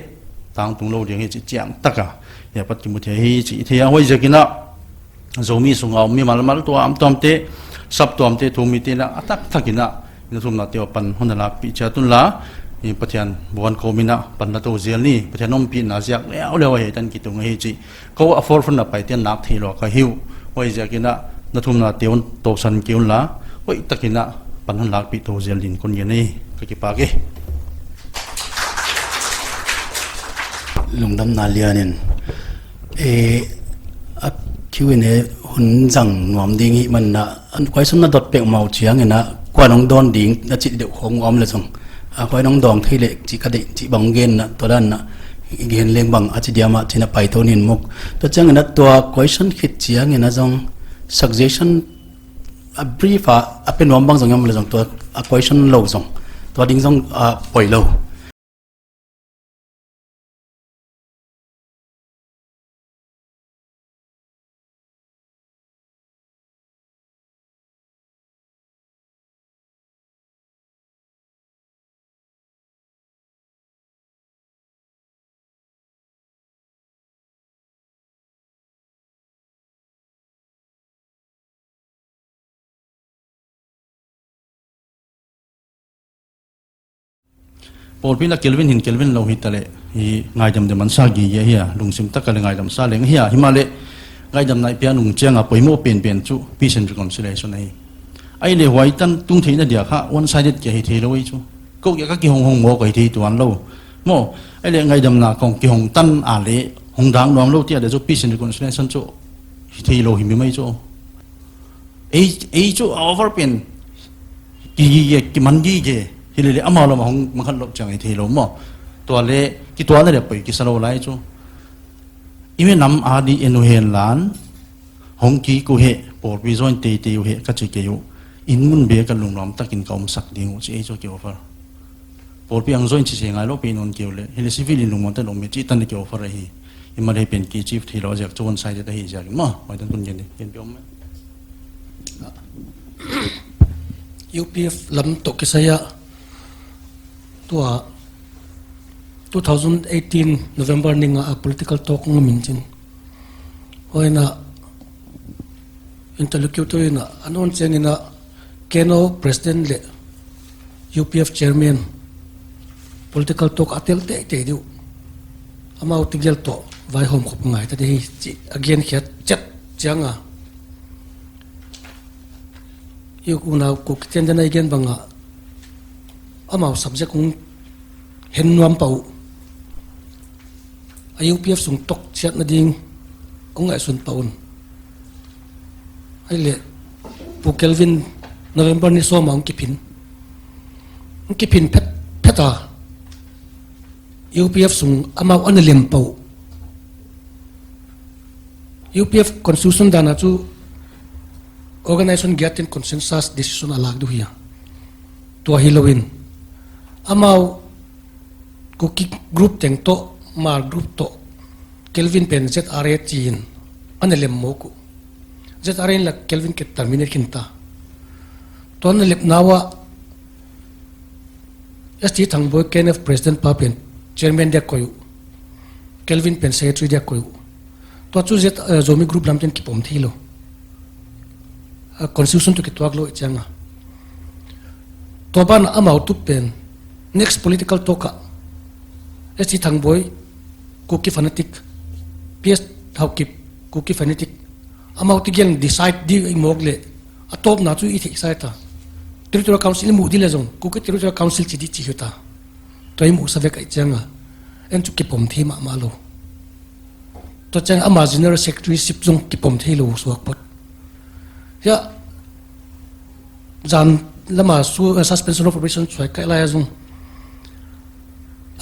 tangtung lou ding hi chih chiangtak a, hiai apat kimu thei hi chih i thei a huaiziak in a, Zomi sung a om mimal mal tuamtuamte, sap tuamte, thumite in a, a taktak in a, na thumnate uh pan hon na lakpih chiat un la, i Pathian buan kawm in a, pan na tou zel ni, Pathian ompihna ziak leuleu ahi tan kitung ahi chih, kou a forefront a paite'n nak theih lou ka hi uh, huaiziak in a, na thumnate uh tawpsan kei un la, hoihtak in a, pan hon lakpih tou zel din kon ngen hi, ka kipak e. Lungdamna lian in, eh, a Q and A hun zang nuam ding hi man na, an question na dot pek mau chiang in a, kuan hong dawn ding na chih deuh khong om le zong. A, kuan hong dawng thei le chih ka deih chih bang gen na, tua dan na, gen leng bang a chi diam a chi na pai tou nin muk. Tua chiang in a tua question khit chiang in a zong suggestion a brief a, a pe nuam bang zong om le zong tua a question lou zong. Tua ding zong a poi lou. Pawlpi na Kelvin hin Kelvin lou hi ta le, hi ngaidam deuh man sa gige hi a, lungsim tak a le ngaidam sa leng hi a, himahleh ngaidam na i piak nung chiang a poimoh penpen chu peace and reconciliation ahi. Ahihleh huai tan tung theihna dia kha one sided kia hi thei lou ei chu. Kou kia ka kihong hong maw ka hi thei tuan lou. Maw, ahihleh ngaidam na kong kihong tan a le hong dak nuam lou tia de chu peace and reconciliation chu hi thei lou hi mi mai chu. Ei, ei chu a over pen ki, ki, ki, ki man gige. Hi le le amau lam a hong mangkhat lop chiang hi thei lou maw. Tua le, ki tua na le poi ki sa lou lai chu. I me nam a di en u hen lan, hong ki ku he, pawlpi join tei tei u he, ka chi kei u. In mun be ka lungnuam takin ka om sak ding u chi ei chu ki offer. Pawlpi ang join chi se ngai lou pe non keu le. Hi le civil in lungmuan ta lou mi chi tan le ki offer ahi. Himahleh pen ki chief thei lou ziak chu one sided ahi ziak maw. Huai tan kun gen di. Gen pe om. U P F lam toh kisai a. Tua two thousand eighteen November ni nga a political talk nga min chin. Huai na interlocutor in a, a non chiang in a K N O president le U P F chairman political talk a tel teitei di uh. Amau tegel toh vaihawm khop ngai ta di hi chi a gen khiat chet chiang a. U P F unau Kuki ten den a i gen bang a amau subject hong hen nuam pah uh. A U P F sung toh chiatna ding hong ngaihsun pah un. Ahihleh Pu Kelvin November ni sawm a hong kiphin. Hong kiphin phet, phet a. U P F sung amau ana lem pah uh. U P F constitution dan a chu organization giat in consensus decision a lak di uh hi a. Tua hi lou in. Amau Kuki group teng toh, Hmar group toh, Kelvin pen Z R A chi in ana lem mawk uh. Z R A in la Kelvin ke terminate khin ta. Tua ana lemna ua S T Thangboi K N F president pa pen chairman dia koih uh. Kelvin pen secretary dia koih uh. Tua chu Z, eh, Zomi group lam ten kipom thei lou. Ah, constitution toh kituak lou chiang a. Tua ban amau tup pen next political talk a S T Thangboi Kuki fanatic, P S Haokip Kuki fanatic. Amau tegel decide di i mawk le a tawpna chu i theihsa ta. Territorial Council i muh di le zong Kuki Territorial Council chi di chi hi ta. Tua i muhsa vek ahih chiang a, en chu kipom thei mahmah lou. Tua chiang a ama general secretaryship zong kipom thei lou suak phot. Hiai zan lam a su-, uh, suspension of operation suai kai lai a zong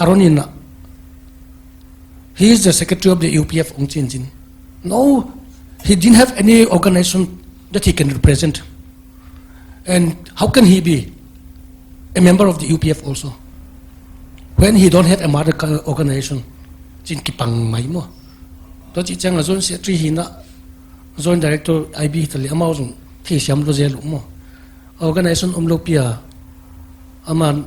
Aaron in a, he is the secretary of the U P F hong chi in chin. No, he didn't have any organization that he can represent. And how can he be a member of the U P F also, when he don't have a mother co-, organization? Chin kipang mai maw. Tua chih chiang a joint secretary hi na, joint director I B hi ta le amau zong theisiam lou zel uh maw. Organization om lou pi a, aman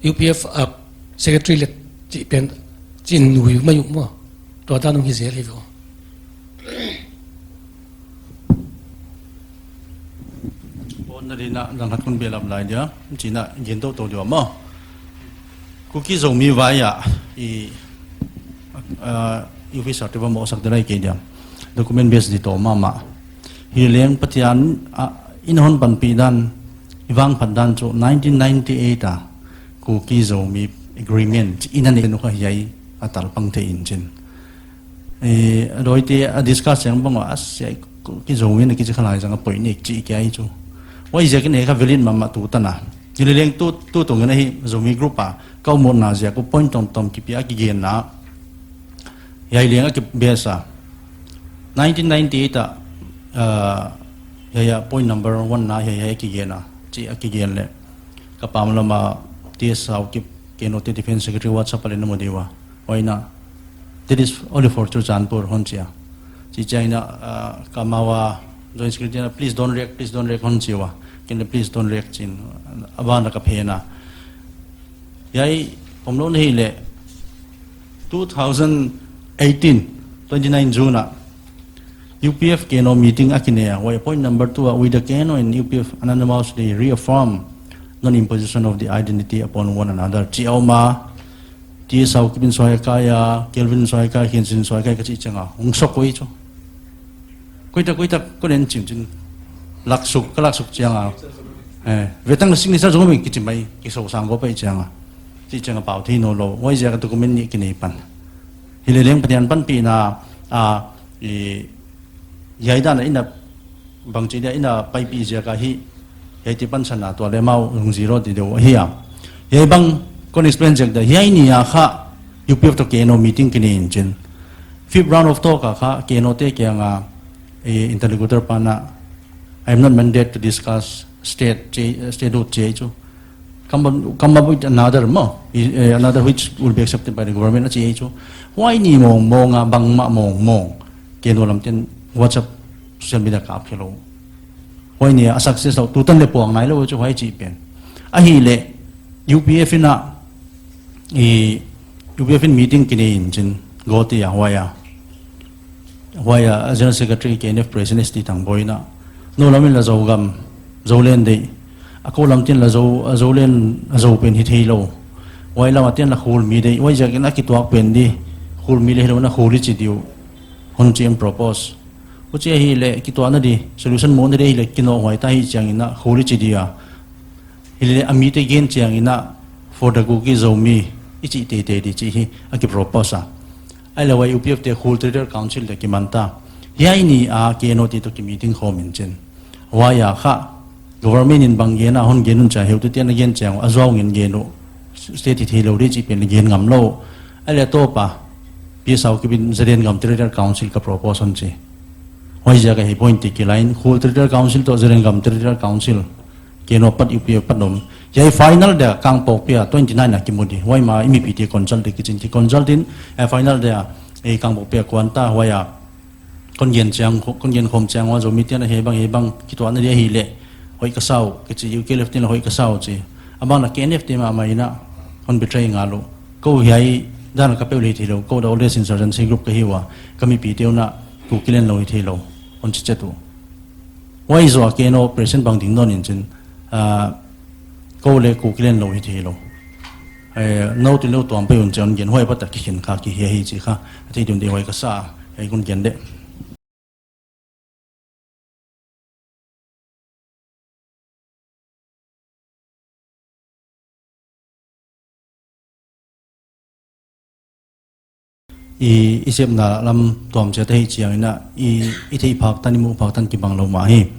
U P F a secretary le chih pen chin nui mai uh maw. Tua dan hong hi zel hi ve. Pon na di na, dang khat kon belap lai dia, chi na gen tou tou dia maw. Kuki Zomi vai a, i, ah, U P thirty-one mohsak di lai kei dia. Document base di tou mahmah. Hi leng Pathian, ah, in hon panpih dan, i vangphat dan chu nineteen ninety-eight a, Kuki Zomi agreement, in a nei nu kha hiai a talpang thei in chin. Eh, a dawite a discuss chiang bang a, a sia i ku-, ki Zomi na kichi kha lai zang a poi ni chi kia i chu. Huaiziakin e ka valid mahmah tu tan a. Hileleng tu, tu tung in ahi Zomi group a, ka umna ziak uh point tomtom kipia kigen na. Hiai leng a ki base a. Nineteen ninety-eight a, ah, hiai a point number one na hiai, hiai kigen a. Chi a kigen le. Ka pam lam a T S Haokip, K N O te Defense Secretary WhatsApp a le na mu di ua. Huai na, that is only for Churachandpur, hon chi a. Chi chiang in a, ah, ka ma ua Joint Secretary na, "Please don't react, please don't react," hon chi ua. Ken le, "Please don't react," chin. A ban na ka phe na. Hiai, pom lou na hi le, two thousand eighteen, twenty-nine June a, U P F K N O meeting a kinei a, huai point number two a, "We the K N O and U P F unanimously reaffirm non-imposition of the identity upon one another." Chi a om a, T S Haokip in suai kai a, Kelvin suai kai, Khin Sin suai kai ka chi chiang a, hong sok ua i chu. Koita, koita, kon en chim chin. Laksuk, ka laksuk chiang a. Eh, vetang la signature zong mi kichi mai, ki so sang go pai chiang a. Chi chiang a pau thei nawnlou. Huaiziak a document nih kinei pan. Hileleng Pathian panpihna, ah, i, hiai dan a ina bang chi dia ina paipih ziak ahi. Hiai ti pansan a tua le mau hong zero di deuh ahi a. Hiai bang kon explain ziak dia. Hiai ni a kha U P F toh K N O meeting kinei in chin. Fifth round of talk a kha K N O te kiang a, eh, interlocutor pa na, "I am not mandated to discuss state, chi, statehood," chi chu. "Come up, come up with another mo, eh, another which will be accepted by the government," a chi chu. Huai ni mawngmawng a, bangmah mawngmawng. K N O lam ten WhatsApp, social media kap khe lou. Huai ni a success lou, tutan le puang nailou chu huai chi pen. Ahihleh, U P F in a, i, U P F in meeting kinei in chin, Guwahati a, huai a. Huai a, General Secretary K N F President S T Thangboi in a, "Nou lam in la Zogam, Zolen deih. A kou lam ten la Zo, a Zolen, a Zo pen hi theilou. Huai lam a ten la Khul mi deih. Huaiziakin a kituak pen di. Khul mi le hilou in a Khul i chi di uh," hon chi in propose. Huchi ahihleh kituahna di, solution muhna di ahihleh kinoh huai ta hi chiang in a Khul i chi di a. Hileleh a mite gen chiang in a, "For the Kuki Zomi," i chi teitei di chi hi, a ki propose a. Ahihleh huai U P F te Khul Territorial Council te kiman ta. Hiai ni a K N O te toh ki meeting khawm in chin. Huai a kha, government in bang gen a hon gen un chia, heutu te'n a gen chiang, a zuau ngen gen uh, state hi theilou di chi pen gen ngam lou. Ahihleh toh pa, P S Haokip in Zirengam Territorial Council ka propose hon chi. Huaiziak a hi point ti kilai in, Khul Territorial Council toh Zirengam Territorial Council, K N O pat U P F pat om. Hiai final dia Kangpokpi a twenty-nine a kimu di. Huai ma i mipite consult di kichin ki consult in, eh, final dia, eh, Kangpokpi a kuan ta, huai a kon gen chiang, kon gen khawm chiang ua Zomi te'n a hiai bang, hiai bang kituahna di ahihleh hoih ka sa uh, kichi U K L F te'n la hoih ka sa uh chi. A bang la K N F te mahmah in a, hon betray ngal uh. Kou hiai dan ka peu le hi theilou, kou the oldest insurgency group ka hi ua, ka mipite uh na Kukiland lou hi theilou, hon chi chet uh. Huai zoh a K N O president bang ding nawn in chin, ah, kou le Kukiland lou hi theilou. Eh, nou tun lou tuam pai un chin gen huai pat a kikhen kha ki hi hi chi kha. A thei dun di huai ka sa, eh, kon gen de. I, i sepna lam tuam chiat ahi chiang in a, i, i theih phak tan, i muh phak tan kibang lou mah hi.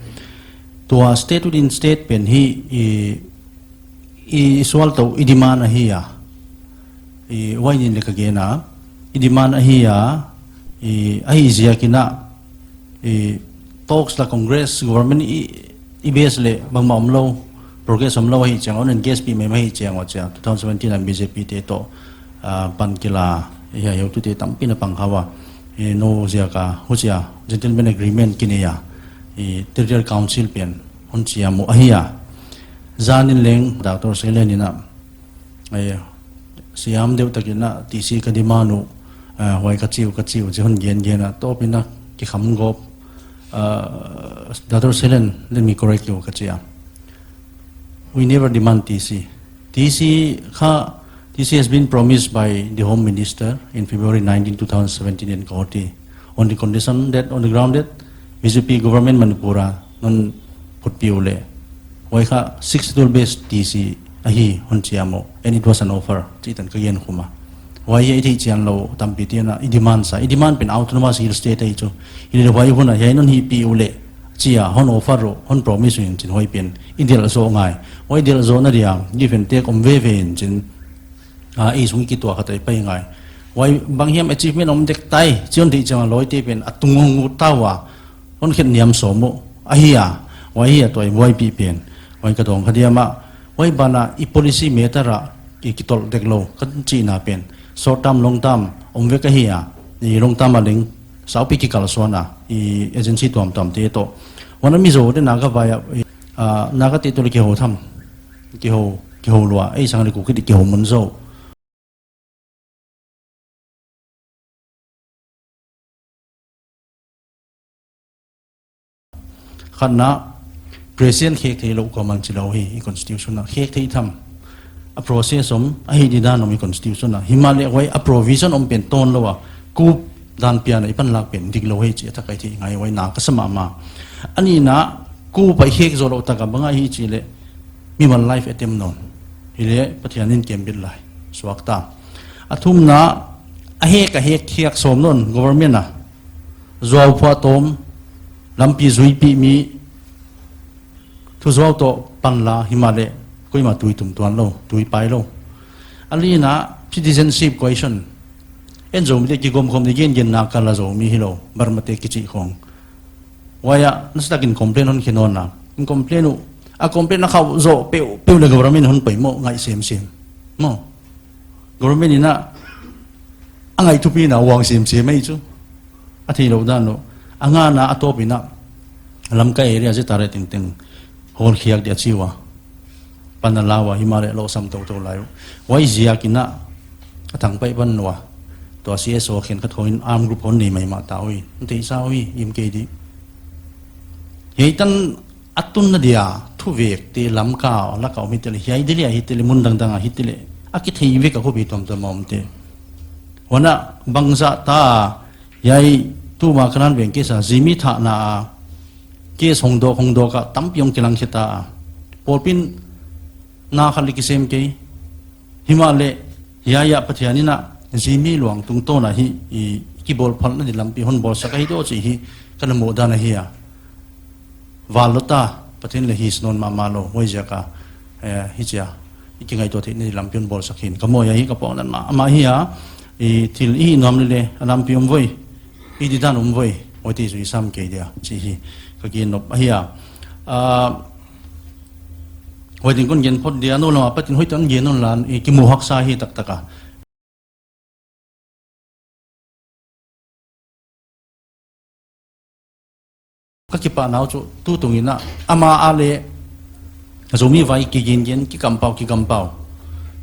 Tua state within state pen hi, i, i sual tou, i demand ahi a. I, huai ni in le ka gen a, i demand ahi a, i, ahi ziak in a, i, talks la Congress government i, i base le bangmah omlou, progress omlou ahi chiang, on and gas pi mai mai ahi chiang ua chia, two thousand seventeen a B J P te toh, ah, pan kila, i, hiai heutu te tampi na pang kha ua, i, nou ziak a, huchia, gentleman agreement kinei a, i, Territorial Council pen, hon chia mu ahi a. Zan in leng, Doctor Selen in a, Ai, siam deuh takin a, T C ka demand uh, ah, huai ka chi uh, ka chi uh, chi hon gen gen a, tawp in a, kikham gawp, ah, Doctor Selen, let me correct you, ka chi a. We never demand T C. T C kha, T C has been promised by the Home Minister in February nineteen, two thousand seventeen in Guwahati, on the condition that, on the ground that B J P government Manipur a non phutpih uleh, huai kha Sixth Schedule based T C ahi hon chi a maw, and it was an offer, chih tan ka gen khum a. Huai i theih chian lou tampi te'n i demand sa, i demand pen Autonomous Hill State ahi chu. Hileh huai hun a hiai non hihpih uleh, chi a hon offer uh, hon promise uh in chin huai pen i delh zoh ngai. Huai delh zohna dia give and take om veve in chin, a, ei sung kituak khat a i pai ngai. Huai bang hiam achievement om dek tai, chi'n theih chiang a lawmte pen a tung hong ut ta ua, hon khet niam sawm uh. Ahi a, huai hi a tuaibuaipih pen. Huai ka dawng kha diam a, huai ban a i policy matter a i kitolh dek lou, ka chihna pen. Short term, long term om vek ahi a, i long term a leng saupi kikalsuan a, i agency tuamtuamte toh. Huan a Mizo te Naga vai a, i, a, Naga te toh leh kihou tham, kihou, kihou lua, ei sang leh Kuki te kihou mun zou. Khatna, president khek theilou kuaman chi lou hi, i constitution a khek thei tham. A process om, a hih didan om i constitution a. Himahleh huai a provision om pen tawn lou a, coup dan pian a i panlak pen dik lou hi chi a tak a i theih ngai, huai na ka sa mahmah. A nihna, coup a i khek zoh louh tak a bang ahi chih leh, mimal life a tem nawn. Hileh Pathian in kembit lai, suak ta. A thumna, a hek a hek khiak sawm nawn government a. Zuau phuahtawm, lampi zuipih mi, thuzuau toh panla, himahleh koimah tui tum tuan lou, tui pai lou. A lina, citizenship question. En Zomite kigawmkhawm di gen gen na ka la Zomi hilou, Burma te kichih khong. Huai a, nasatak in complain hon khe nawn a. In complain uh, a complain a khauh zoh peuhpeuh leh government hon poimoh ngai semsem. Maw. Government in a, a ngai thupi na uang semsem ahi chu. A theilou dan uh. A ngana a tawp in a, Lamka area ZRA tengteng hawlkhiak dia chi ua. Pan a la ua, himahleh lou sam toutou lai uh. Huaiziak in a, a thangpaih pan ua. Tua CSO khenkhat hon arm group hon nei maimah ta ui. Nte sa ui, im kei di. Hiai tan a tunna dia, thuvek te Lamka, laka om hite leh, hiai Delhi a hite leh, mun dangdang a hite leh, a kithei vek a khopi tuamtuam a omte. Huan a bangzah ta, hiai tuma kanan veng case a, Zimi thahna a, case hong dawk, hong dawk a, tampi hong kilang khe ta a. Pawlpi'n na khat leh kisem kei. Himahleh, hiai a Pathian in a, Zimi luang tungtawn a hi, i kibawlphalna di lampi hon bawlsak ahi diam chih hi, ka na muh dan ahi a. Val lou ta, Pathian leh his nawn mahmah lou, huaiziak a, eh, hichia, i kingaihtuah theihna di lampi hon bawlsak hi'n. Ka muh a hi ka pawt dan mah, mah hi a, i thil i nuam leh leh, a lampi om voi, i didan om voi, huaite zui sam kei dia, chih hi, ka gen nop ahi a. Ah, huai ding kon gen phot dia, nou lam apat in hoih tan gen nawn lan, i kimu haksa hi taktak a. Ka kipahna uh chu, tutung in a, ama a leh, Zomi vai kigen gen, kikampau, kikampau.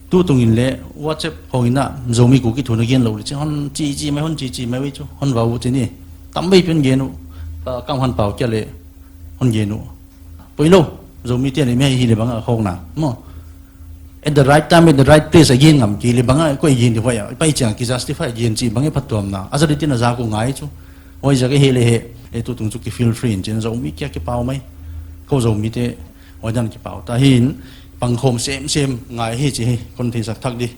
Tutung in leh, WhatsApp khong in a, Zomi Kuki thu na gen lou leh, chi hon chi chi mai, hon chi chi mai ui chu, hon vau chi ni. Tamvei pen gen uh, ka kam han pau kia leh, hon gen uh. Poilou, Zomite leh mi hi leh bang a khawkna, maw. At the right time, at the right place, a gen ngam kei leh bang a, koi gen di huai a, pai chiang ki justify gen chih bang a phattuamna. A za di tin a za ku ngai chu. Huaiziak a hi leh hi, e tutung chu ki feel free in chin Zomi kia kipau mai. Kou Zomite, huai dan kipau ta hi'n, pangkhawm semsem ngai hi chih hi, kon theisak thak di.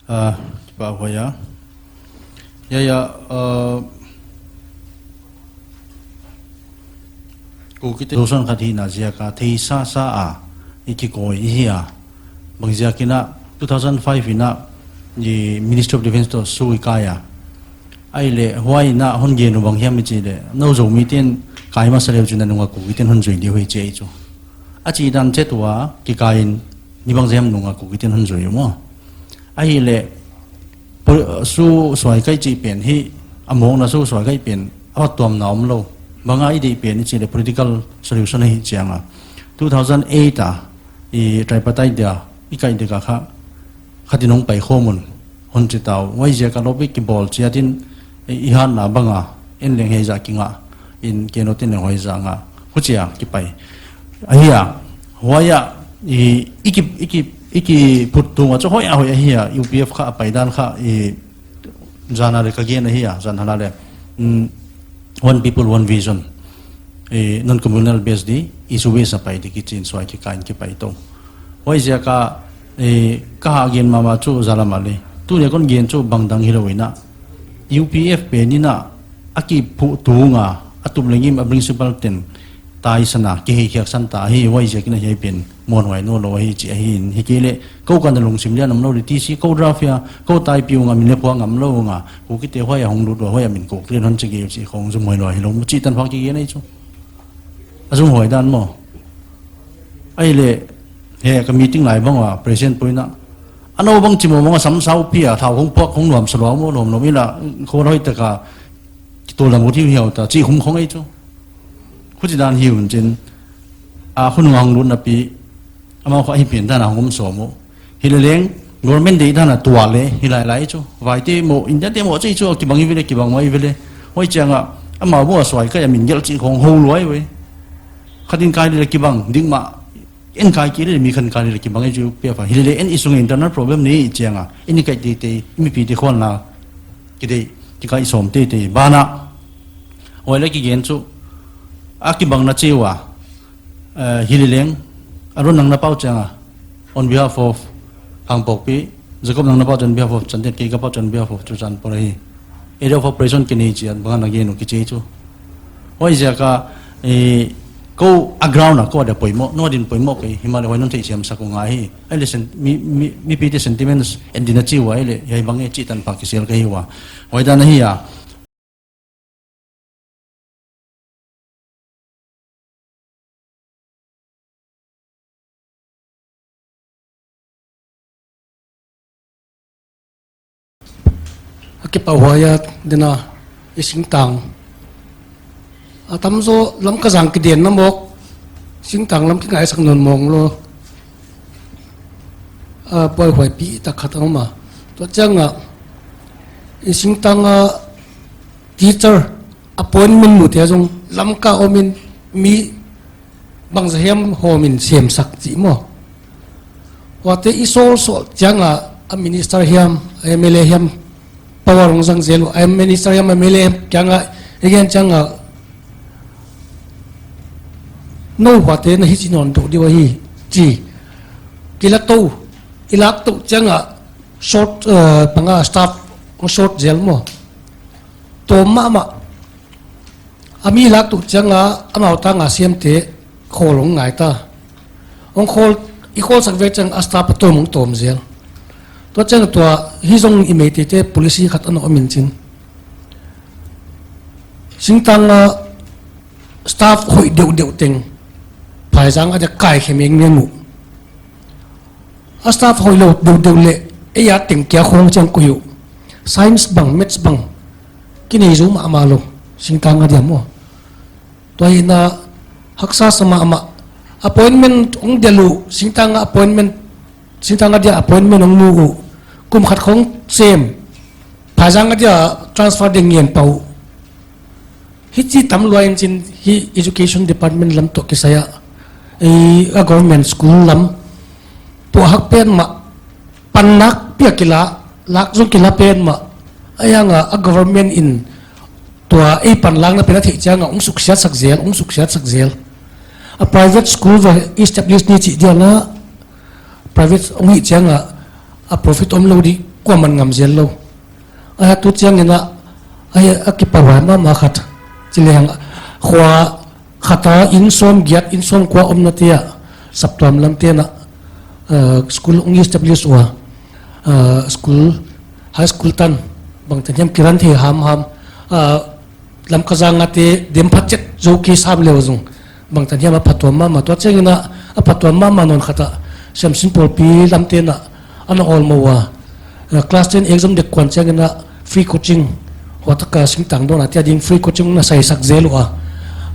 Ah, kipahhuai a. Ya, ya, ah, Kukite Zosuan khat hihna ziak a, theisa sa a, i kikawi i hi a. Bangziak in a, two thousand five in a, i Ministry of Defence toh su i kai a. Ahihleh, huai in a hon gen uh bang hiam i chih leh, nou Zomite'n kai masa leh uh chin a nung a Kukite'n hon zui di uh hi chi ahi chu. A chih dan chet ua, kikai in, ni bangzah hiam nung a Kukite'n hon zui uh maw. Ahihleh, po-, su suai kai chih pen hi, a mawkna su suai kai pen, a phattuamna om lou. Bang a i deih pen i chih leh political solution ahi chiang a. Two thousand eight a, i tripartite dia, i kai dek a kha, khat in hong paikhawm un, hon chi ta uh. Huaiziak a lawpi kibawl chiat in, i, i hatna bang a, en leng hiai zah kingah, in kei nou te'n leng huai zah ngah. Huchia kipai. Ahi a, huai a, i, i ki, i ki, i kiphut tung a chu hoih a hoih ahi a, UPF kha a paidan kha, i, zan a leh ka gen ahi a, zan a leh, mm, one people, one vision. Eh, non-communal base di, issue base a pai di kichi in suai kikai in kipai tou. Huaiziak a, eh, ka ha gen mahmah chu zalam a leh. Tuni a kon gen chu bangdang hilou in a. U P F pen in a, a kiphuh tung a, a tup leh ngim a principal ten taisan a, kiheikhiaksan ta hi, huaiziak in a hiai pen muanhuai nawnlou hi chi ahi in, hi kei leh, kou ka na lungsim lian ngam lou di ti si, kou draft hia, kou type ung a, min leh phuak ngam lou ung a, kou kite huai a hong lut ua, huai a min kok lian hon chi kei chi khong zumhuai lua hilou, mu chi tan pha kigen ahi chu. A zumhuai dan maw. Ahihleh, he ka meeting lai bang ua, president poi na. A nou bang chi maw bang a sam sau pi a, thau khong phuak khong nuam sa lua maw, nuam nuam in a, khua hoih tak a, kitol lam ut hiu hiau ta, chi khum khong ahi chu. Huchi dan hi un chin, a khun ngang lut na pi, amau kha hi pen dan a hong um sawm uh. Hileleng, government deihdan a tual leh, hi lailai chu. Vaite maw, India te maw, chi chu, kibang i ve leh, kibang mai ve leh. Huai chiang a, amau maw a suai ka ya min gelh chi khong hou luai ve. Khat in kai leh kibang, ding mah, en kai kei leh, mi khat in kai leh kibang i chu, pia fa. Hileleng, en i sung internal problem nei chiang a, en i kai teitei, i mipite khong na, kideih, kikai sawm teitei. Ban a, huai leh kigen chu, a kibang na chi ua, eh, hileleng, a run nang na pau chiang a, on behalf of Kangpokpi, Jacob nang na pau chu on behalf of Chandel, kei ka pau chu on behalf of Churachandpur hi. Area of operation kinei chiat bang a na gen uh kichi chu. Huaiziak a, eh, kou a ground a kou a dia poimoh, nou a din poimoh kei, himahleh huai non theihsiam sak uh ngai hi. Ahihleh sen-, mi, mi, mipite sentiments en di na chi ua, ahihleh, hiai bang e chi tan pha kisel ka hi ua. Huai dan ahi a. A kipahhuai a, dena, i singtang. A tamzaw Lamka zang kiden na mawk, singtang lam kingaisak nawn mawng lou. A, buaihuai pi tak khat a om a. Tua chiang a, i singtang a teacher appointment mu te zong Lamka om in mi bangzah hiam hawm in siamsak chi maw. Huate i sawl sawl chiang a, a minister hiam, a M L A hiam, power hong zang zel uh, a minister hiam, M L A hiam, chiang a, i gen chiang a, nou huate na hichi nawn tou di uh ahi, chi. Kila tou, i lak tou chiang a, short, eh, bang a staff, short zel maw. Tawm mahmah. A mi lak tou chiang a, amau tang a siamte khawl hong ngai ta. Hong khawl, i khawl sak ve chiang a staff a tawm hong tawm zel. Tua chiang tua hi zong i Meiteite policy khat ana om in chin. Singtang a staff hoih deuhdeuh teng phaizang a dia kai khe mengmeng uh. A staff hoihlou deuhdeuh leh, ei a teng kia khong chiang koih uh. Science bang, maths bang, kinei zou mahmah lou, singtang a dia maw. Tua hi in a haksa sa mahmah, appointment hong delh uh, singtang a appointment, singtang a dia appointment hong mu uh. Kum khat khong sem, phaizang a dia transfer ding ngen pah uh. Hichi tam lua in chin hi education department lam toh kisai a, eh, a government school lam puahhak pen mah, panlak pia kila, lak zong kila pen mah, a yang a, a government in tua ei panlakna pen a theih chiang a, hong suksiat sak zel, hong suksiat sak zel. A private school va establish ni chih dia la, private hong hih chiang a, a profit om lou di, kuaman ngam zel lou. A tu chiang in a, a, a kipahhuai mahmah khat. Chi leng, khua khat a inn sawm giat, inn sawm kua omna te a, saptuam lam te na, eh, school hong establish ua, eh, school, high school tan, bangtan hiam kiran thei hamham, eh, Lamka zang a te dem phat chet zou ki sam leu zong. Bangtan hiam a phatuam mahmah tua chiang in a, a phatuam mahmah nawn khat a, Siamsin Pawlpi lam te na, ana awlmoh ua. Eh, class ten exam dek kuan chiang in a free coaching, huatak a singtang dawn a te a ding free coaching na saisak zel ua.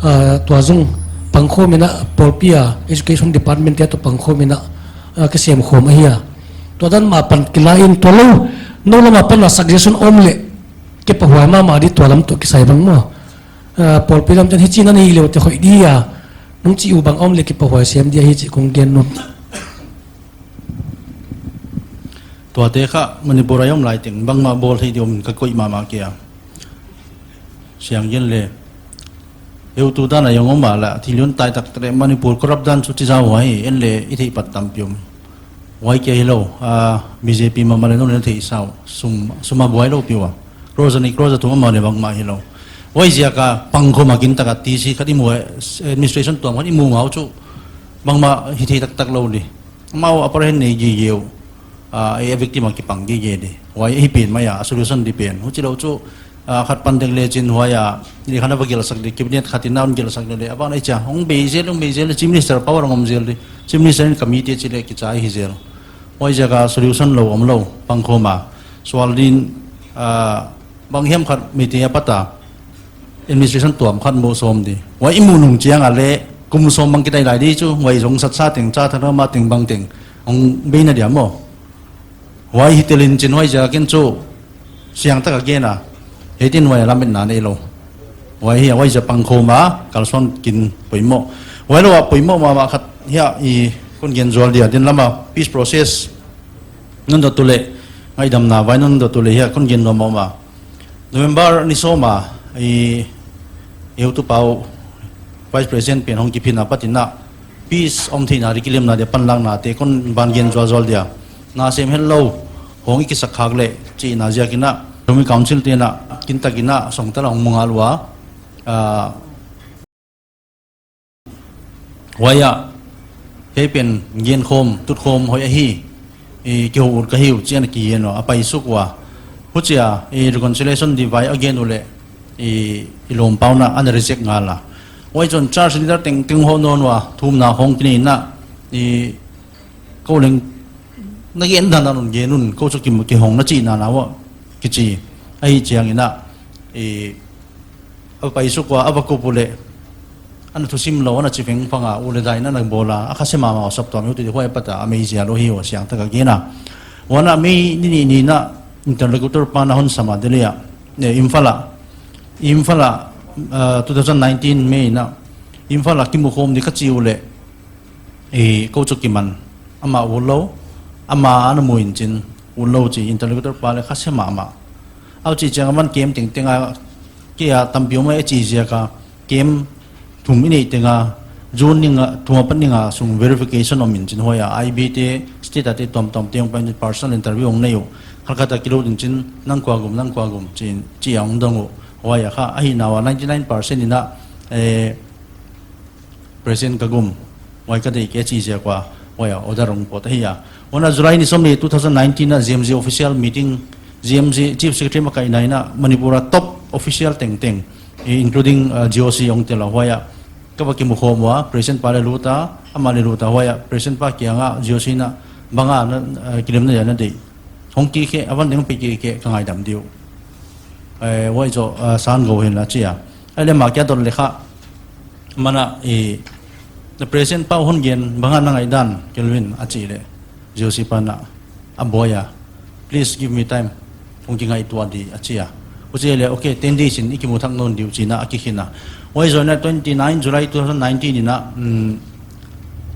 Eh, tua zong pangkhawm in a Pawlpi a education department te toh pangkhawm in a, eh, kisem khawm ahi a. Tua dan mah pan kila in tua lou, nou lam a pan a suggestion om leh, kipahhuai mahmah di tua lam toh kisai bang maw. Ah, Pawlpi lam ten hichi na nei leu te hoih di a. Nung chi uh bang om leh kipahhuai siam di a hichi kong gen nuam. Tuate kha Manipur a i om lai teng bangmah bawl thei di om in ka koih mahmah kei a. Siang gen le, heutu dan a i om a la, thil hon tai taktak leh Manipur corrupt dan chu chi zau huai, en le i theih pat tampi om. Huai kia hilou, a, B J P mahmah le nou le theih sau, sum, sum a buai lou pi ua. Crore za nih, crore za thum a mah le bangmah hilou. Huaiziak a pangkhawm a kin tak a T C khat i mu, administration tuam khat i mu ngau chu bangmah hithei taktak lou di. Amau upper hand nei gige uh, a, a victim a kipang gige di. Huai hi pen mai a, a solution di pen. Huchilou chu, a, khat pan dek le chin huai a, ni khat a va gelhsak di, cabinet khat in a hon gelhsak di le, a ban a i chia, hong bei zel, hong bei zel, Chief Minister power hong om zel di. Chief Minister in committee chi le kichai hi zel. Huaiziak a solution lou om lou, pangkhawm a. Sual din, a, bang hiam khat Meitei a pat a administration tuam khat mu sawm di. Huai i mu nung chiang a le, kum sawm bang kitai lai di chu, huai zong satsa teng, cha thana ma teng bang teng, hong bei na dia maw. Huai hi tel in chin huaiziak in chu, siang tak a gen a, hitin huai a lametna nei lou. Huai hi a huaiziak pangkhawm a, kalsuan kin poimoh. Huai lou a poimoh mahmah khat hi a i kon gen zual dia, din lam a peace process. Non dot tu le, ngaidamna vai non dot tu le hi a kon gen nuam mahmah. November ni sawm a, i, i heutu pau Vice President pen hong kiphin a pat in a, peace om theihna di kilemna dia panlakna te kon ban gen zualzual dia. Na sem helou, hong i kisak khak le, chihna ziak in a, Shromeni Council te in a, kin tak in a, song tala hong mu ngal ua. A, huai a, hiai pen gen khawm, tut khawm hoih ahi, i, kihou ut ka hi uh, chi'n a kigen ua, a paisuk ua. Huchia, i, reconciliation di vai a gen uleh, i, i lawmpauna ana reject ngal a. Huai chuan church leader tengteng hon nawn ua, thumna hong kinei in a, i, kou leng na gen dan a non gen un, kou chu ki, kihong na chihna na ua, kichi, ahi chiang in a, i, a paisuk ua, a va kup uleh, ana thusim lou, ana chi vengvang a, u le dai in ana bawl a, a khasia mahmah saptuam heutu di huai pat a, a mei zia lou hi ua siang tak a gen a. Huan a May ni nih ni in a, interlocutor pa in a hon sam a Delhi a, eh, Imphal a. Imphal a, ah, two thousand nineteen May in a, Imphal a kimu khawm di ka chi uleh, i, kou chu kiman, amah ut lou, amah ana mu in chin, ut lou chi interlocutor pa le khasia mahmah. Huchi chiang a man camp tengteng a, kei a tampi om a chi ziak a, camp thum i neih teng a, June ni nga, thum apat ni nga sung verification om in chin huai a, I B te, state a te tuamtuam te hong pai in personal interview hong nei uh. Khatkhat a kilut in chin, nang kua gum, nang kua gum, chin, chi a hong dong uh. Huai a kha, ahihna ua ninety nine percent in a, eh, President ka gum, huai ka deih kei chi ziak ua, huai a order hong pawt ahi a. Huan a July ni sawmli two thousand nineteen a G M G official meeting, G M G Chief Secretary makaihna in a Manipur a top official tengteng, i, including, uh, G O C hong tel a huai a. Ka va kimu khawm ua, President pa le lut a, amah le lut a huai a, President pa kiang a G O C in a bang a na, uh, kilemna dia na deih. Hong kik e, a van ding pi kik e, ka ngaidam di uh. Eh, huai chu, uh, san go hen la chi a. Ai le ma kia dot le kha. Mana, i, the President pa hon gen, bang a na ngaihdan, Kelvin, a chi le. G O C pa in a, a buai a. Please give me time. Hong kingaihtuah di, a chi a. Huchi le, okay, ten days in i kimu thak nawn di uh chi in a, a kikhin a. Huai zoh in a twenty nine July two thousand nineteen in a, mm,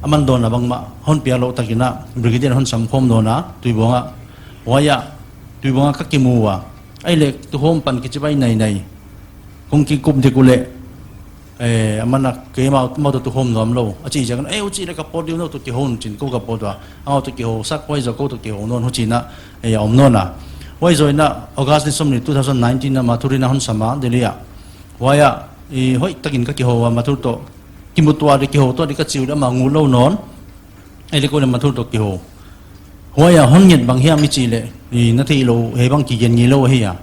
a man dawn a bangmah, hon piak lou tak in a, Brigadier hon sam khawm dawn a, Tuibuong a. Huai a, Tuibuong a ka kimu ua. Ai le, tu hawm pan kichi bai nai nai. Hong kikup dek uleh. Eh, a man a keimah, amau toh tu hawm nuam lou. A chi ziak in, eh, huchi le ka pawt di uh, nou toh kihou un chin, kou ka pawt ua. Amau toh kihou sak huai zoh kou toh kihou nawn huchi in a, eh, a om nawn a. Huai zoh in a, August ni sawmli two thousand nineteen a Mathur in a hon sam a, Delhi a. Huai a, i, hoih tak in ka kihou a, Mathur toh. Kimu tuah di kihou tuah di ka chi uleh amah ngu lou nawn. Ai le kou le Mathur toh kihou. Huai a hon nget bang hiam i chi le, i na theih lou, hei bang kigen ngei lou ahi a.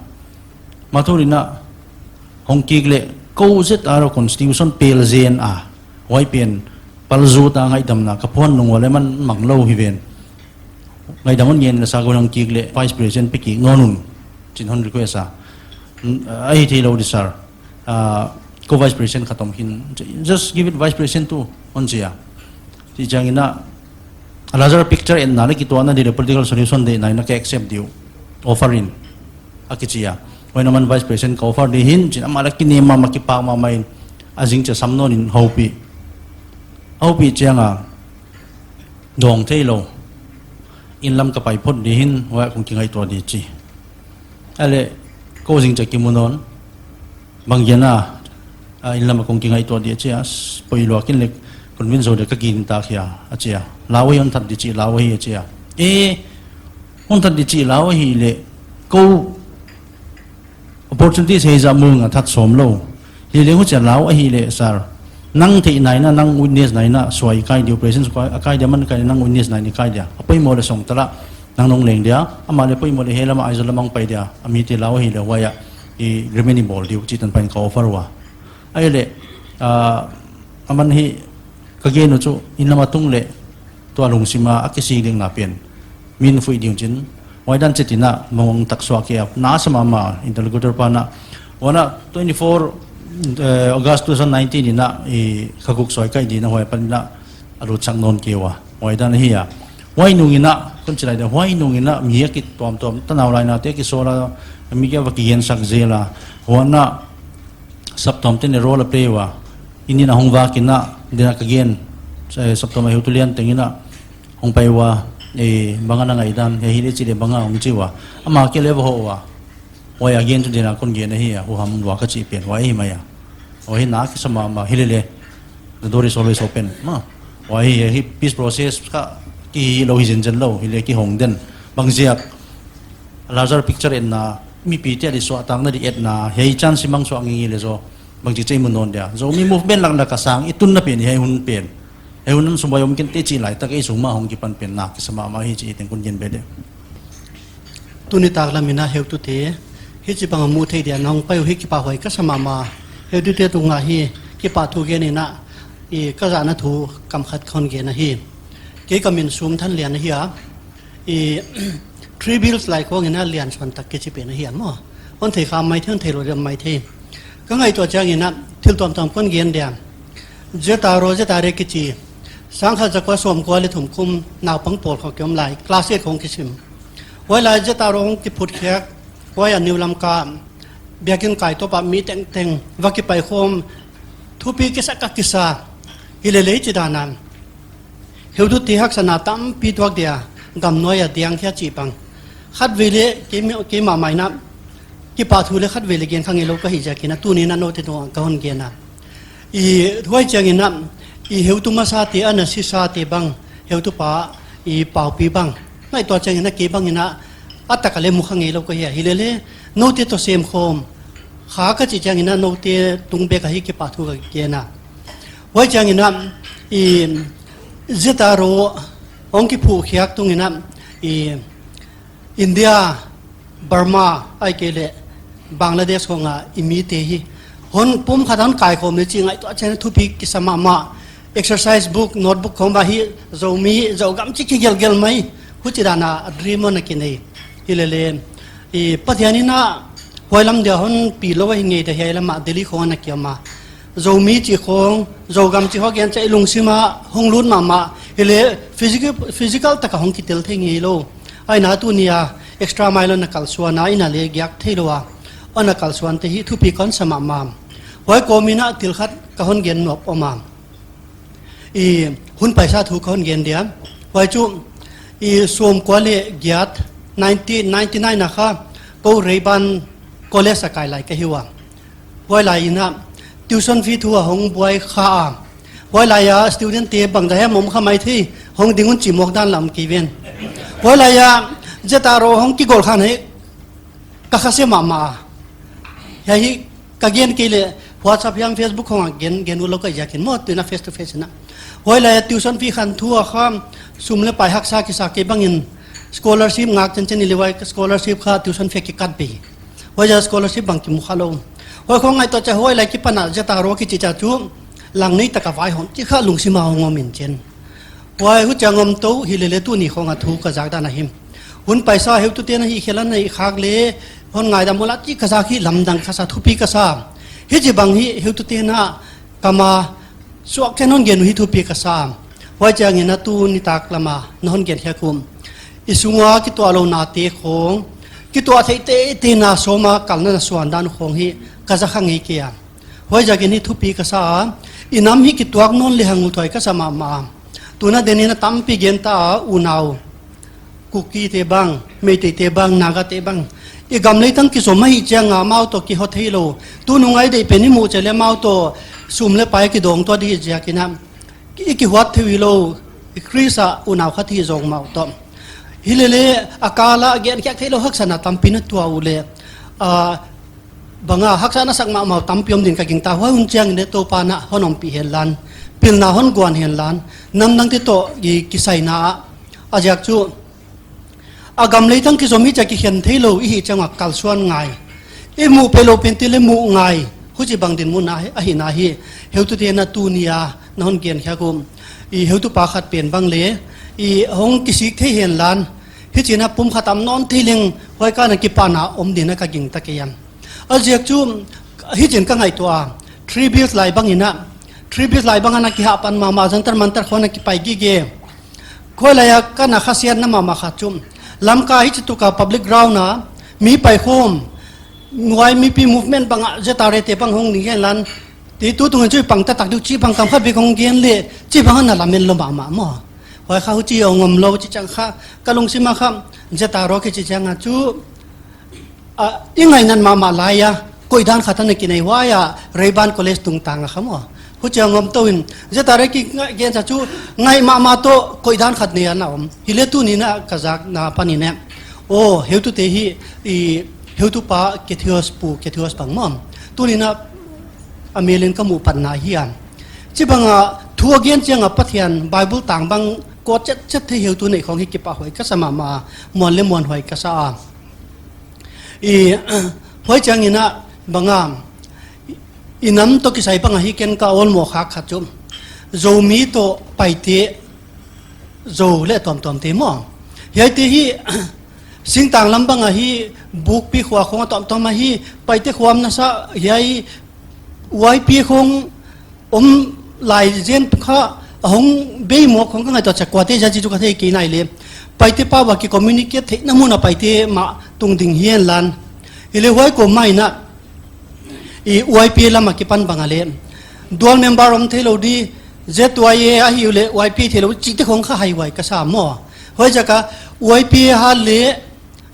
Mathur in a hong kik le, kou zet a rou constitution pel zen a. Huai pen, pal zu ta ngaihdamna, ka phuan nung ua le man mang lou hi ven. Ngaihdam hon ngen le sa kou hong kik le, Vice President pe kik nawn un. Chin hon request a. N-, ahi thei lou di sir. Ah, kou Vice President khat om khin, just give it Vice President tu, hon chi a. Chi chiang in a, a larger picture en na le kituahna di le political solution di na in a ka accept di uh, offer in, a kichi a. Huai in a man Vice President ka offer di hin, chin amah le kinem mahmah kipak mahmah in, a zing chia sam nawn in houpih. Houpih chiang a, dawng thei lou. Inn lam ka pai phot di hi'n, huai kong kingaihtuah di chi. Ahihleh, kou zing chiang kimu nawn. Bang gen a, a, inn lam a kong kingaihtuah di chi a, s-, poi lua kin leh, convince zou di ka kin ta khia, a chi a. Lau hi hon that di chi, lau hi a chi a. E, hon that di chi, lau hi leh, kou opportunity sei za mung a that sawm lou. Hileleng huchia lau ahihleh, sir. Nang theihna in a, nang witness na in a, suai kai di operation suai, a kai dia man kai nang witness na in kai dia. A poimoh leh song tala, nang nong leng dia, amah leh poimoh leh hiai lam a Aizawl lam a hong pai dia, a mite lau ahihleh huai a, i remaining bawl di uh, chi tan pai in ka offer ua. Ahihleh, ah, aman hi, ka gen uh chu, inn lam a tung leh, tua lungsim a, a kisik ding na pen. Min fui ding chin. Huai dan chet in a, mong tak suak kei a. Na sa mahmah, interlocutor pa na. Huan a twenty-four, eh, August two thousand nineteen in a, i ka guk suai kai di na huai pan in a, a lut sak nawn kei ua. Huai dan hi a. Huai nung in a, kon chi lai dia, huai nung in a, mi a kituamtuam, tanau lai na te kisawl a, mi kia va kigen sak zel a. Huan a, saptuam te'n role a play ua. Inn in a hong vak in a, dena ka gen, eh, saptuam a heutu lian teng in a, hong pai ua, eh, bang a na ngaihdan, hiai hi leh chi leh bang a hong chi ua. Amah kia leh va hoh ua. Huai a gen tu dena kon gen ahi a, huham lua ka chih pen, huai hi mai a. Huai hi na kisa mahmah, hilele. The door is always open. Ma, huai hi, hi peace process kha, ki lou hi zenzen lou, hilele ki hong den. Bang ziak, larger picture in a, mipite a di suahtakna di et na, hiai chance mang suah ngi leh zaw. Bangchi chei mu nawn dia. Zomi movement laklak a sang, i tunna pen, hiai hun pen. Hiai hun sung bai om kinte chi lai tak, ei sung mah hong kipan pen na, kisa mahmah hi chi teng kon gen bel e. Tuni tak lam in a heutute, hichibang a mu thei dia na hong pai uh hi kipahhuai kasa mahmah. Heutute tunga hi, kipahthu gen in a, i ka zahna thu kam khat kon gen ahi. Kei ka min Sumthanlian ahi a, i, three bills lai khong in a lian suan tak kichi pen ahi a maw. Hon thei kha maithei, hon theilou diam maithei. Ka ngaihtuah chiang in a, thil tuamtuam kon gen dia. ZRO, ZRA kichi. Sangkhat zakua sawmkua leh thum kum naupang pawl khong ki om lai. Class eight khong kisim. Huai lai ZRO hong kiphut khiak. Huai a New Lamka. Biakin kai toh pa mi tengteng. Va kipai khawm. Thupi kisa ka kisa. Hilele chi dan a. Heutute haksatna tampi tuak dia, gamnuai a diang khia chih bang. Khatvei leh, kei mi-, keimah mai in a, kipahthu leh khatvei leh gen kha ngeilou ka hih ziak in a, tuni in a noute tungah ka hon gen a. I, huai chiang in a, i heutu masate, ana sisate bang, heutupa, i Paupi bang. Ngaihtuah chiang in a, kei bang in a, a tak a leh mu kha ngeilou ka hi a. Hilele, noute toh semkhawm, kha ka chih chiang in a, noute tung bek a hi kipahthu ka gen a. Huai chiang in a, i, ZRO hong kiphut khiak tung in a, i, India, Burma, ahihkeileh Bangladesh khong a i mite hi. Hon pumkhat a hon kaikhawm leh chih ngaihtuah chiang in a thupi kisa mahmah. Exercise book, notebook khong va hi Zomi, Zogam chih kigelgel mai. Huchi dan a dream hon a kinei. Hilele, i, Pathian in a, huai lam dia hon pi lou ahi ngei dia hiai lam a Delhi khong ana ki om a. Zomi chih khong, Zogam chih khong gen chiang i lungsim a hong lut mahmah. Hilele physical, physical tak a hong kitel thei ngeilou. Huai in a tuni a extra mile ana kalsuan a, inn a leh giak theilou a. Ana kalsuante hi thupi kon sa mahmah. Huai kawm in a thil khat ka hon gen nuam om a. I, hun paisa thu ka hon gen dia. Huai chu, i, sawmkua leh giat, nineteen ninety-nine a kha, kou Rayburn College a kai lai ka hi ua. Huai lai in a, tuition fee thu a hong buai kha a. Huai lai a, student te bangzah hiam om kha maithei, hong ding un chih mawk dan lam kei ven. Huai lai a, ZRO hong kigol khan hi, ka khasia mahmah. Hiai hi ka gen kei leh WhatsApp hiam Facebook khong a gen, gen utlou ka ziak in maw, tu in a face to face in a. Huai lai a tuition fee khan thu a kha, sum leh pai haksa kisa kei bang in scholarship ngak chenchen i leh huai scholarship kha tuition fee kikat beh. Huai a scholarship bang kimu kha lou. Huai khong ngaihtuah chiang huai lai kipan a ZRO kichi chiang chu, lang nei tak a vaihawm chih kha lungsim a hong om in chin. Huai huchiang om tou hilele tuni khong a thu ka zak dan ahi. Hun paisa heutute'n a hih khel a na hih khak leh, hon ngaidam ula chih ka zak hi lamdang ka sa thupi ka sa. Hichibang hi heutute'n a kam a suak khen hon gen uh hi thupi ka sa. Huai chiang in a tuni tak lam a na hon gen khiak uh. I sung a kituahlou nate khong, kituah theih teitei na sawm a kalna na suan dan khong hi ka za kha ngei kei a. Huaiziak in hi thupi ka sa a, i nam hi kituak nawn lehang uthuai ka sa mahmah. Tu in a den in a tampi gen ta a unau. Kuki te bang, Meitei te bang, Naga te bang, i gam leitang kizom ahih chiang a amau toh kihoh theilou. Tunung a i deih pen i muh chiang leh amau toh sum leh pai kidong tuah di ziak in a, i kihuat thei hilou, i Khrist a unau khat hi zong amau toh. Hilele a kal a genkhiak theilou haksatna tampi na tuah uleh, a, bang a haksatna sak mahmah tampi om din ka gingta, huai hun chiang in leh Toupa'n a hon ompih henla, pilna hon guan henla, namdangte toh i kisaina a, a ziak chu a gam leitang kizom hi chia kikhen theilou i hih chiang a kalsuan ngai. I muh pehlou pente leh muh ngai. Huchibang dinmun a, ahihna hi heutute'n a tuni a na hon genkhiak uh, i heutupa khat pen bang leh i hong kisik thei henla, hichi'n a pumkhat a om nawn thei leng huai kal a kipahna om din a ka gingta kei a. A ziak chu hichi'n ka ngaihtuah a, Three Bills lai bang in a, Three Bills lai bang a na kihahpan mahmah, Jantar Mantar khong a na kipai gige. Khuai lai a ka na khasiatna mahmah khat chu, Lamka hichituk a public ground a mi paikhawm, huai mipi movement bang a Z R A te bang hong ning henla, ti tutung in chu i pang taktak di uh chih bang kam khat bek hong gen leh chih bang a na lamen lou mahmah maw. Huai kha huchi hong omlou chih chiang kha ka lungsim a kha Z R A kichi chiang a chu, a, i ngaihna mahmah lai a, koihdan khat a na kinei huai a, Rayburn College tungtang a kha maw. Huchia ngam tou in, Z R A kigen sa chu, ngaih mahmah toh koihdan khat nei a na om. Hileh tuni in a ka zakna apan in e. Aw, heutute hi, i, heutupa Cathius, Pu Cathius bang maw. Tuni in a, a mel in ka muh patna hi a. Chibang a, thu a gen chiang a Pathian, Bible tang bang, quote chetchet thei heutu nei khong hi kipahhuai ka sa mahmah, muan leh muanhuai ka sa a. I, huai chiang in a bang a, i nam toh kisai bang a hi ken ka awlmoh khak khat chu, Zomi toh Paite, Zo leh tuamtuam te maw. Hiaite hi, singtang lam bang a hi, Bukpi khua khong a tuamtuam a hi, Paite khua om nasa, hiai Y P A khong om lai zen kha a hong bei mawk khong ka ngaihtuah chiang kuate zia chih chu ka thei kei nai leh. Paite pau a ki communicate theihna mun a Paite mah tung ding hi henla. Hileh huai kawm mah in a, i Y P A lam a kipan bang a leh, dual member om theilou di, Z Y A ahi uleh Y P A theilou chihte khong kha hai huai ka sa maw. Huaiziak a Y P A hat leh,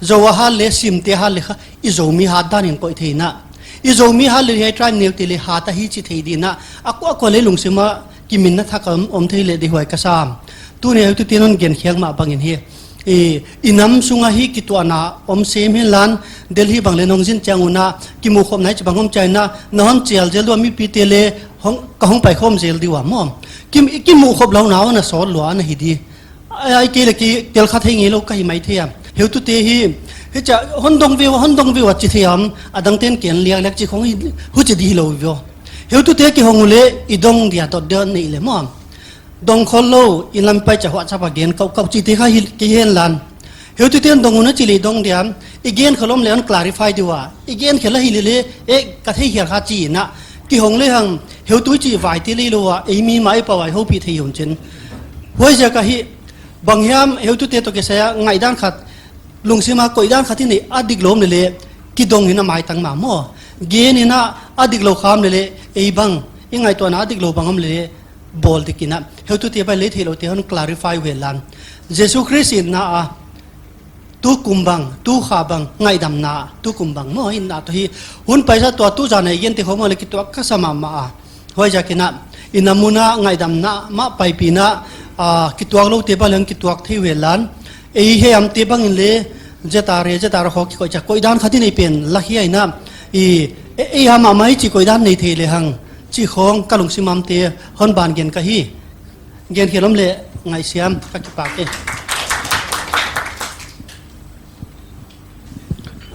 Zo a hat leh, Simte hat leh kha, i Zomi hat dan in koih thei in a. I Zomi hat leh hiai tribe neute leh hat ahi chi thei di in a. A kuakua leh lungsim a kiminna thak om, om thei leh di huai ka sa. Tuni a heutute'n hon genkhiak mah bang in hi, i, i nam sung a hi kituahna om sem henla, Delhi bang leh nong zin chiang un a, kimuhkhopna hichibang om chiang in a, na hon chial zel di ua, mipite leh hong, ka hong paikhawm zel di ua maw. Ki, kimuhkhop louhna a na sawt lua na hi di. Ai, ai, kei leh kei tel kha thei ngeilou ka hi maithei a. Heutute hi, hichia hon dong ve ua, hon dong ve ua chi thei a, adangte'n ken liakliak chi khong hi, huchi di hilou ve. Heutute kihong uleh, i dong dia dot dia nei leh maw. Dong khollou, i lam pai chia WhatsApp a gen kauhkauh chihte kha hi, kei henla. Heutute'n dong un a chi leh dong dia, i gen khelh om leh hon clarify di ua. I gen khelh a hi lele, e, ka theikhial kha chi in a. Kihong lehang, heutu chih vai te lei lou a, ei mi mah i pau a i houpih thei un chin. Huaiziak a hi, bang hiam heutute toh kisai a ngaihdan khat, lungsim a koihdan khat i neih a diklou om lele, kidong in a maitang mah maw. Gen in a, a diklou kha om lele, ei bang, i ngaihtuahna a diklou bang om lele, bawl dik in a. Heutute bai lei theihlouhte hon clarify uh henla. Jesu Khrist hinna a, tukum bang, tukha bang, ngaihdamna, tukum bang maw hinna toh hi, hun paisa tua tu zan a i gente khong mah leh kituak ka sa mahmah a. Huaiziak in a, i nam mun a ngaihdamna mah paipihna, a, kituak loute bang leng kituak thei uh henla. Ei hiamte bang in leh, Z R A, Z R A khong kikoih chiang, koihdan khat i neih pen, lak hiai in a, i, e, ei a mahmah i chih koihdan nei thei lehang, chih khong ka lungsim a omte, hon ban gen ka hi. Gen khelh om leh ngaihsiam ka kipak e.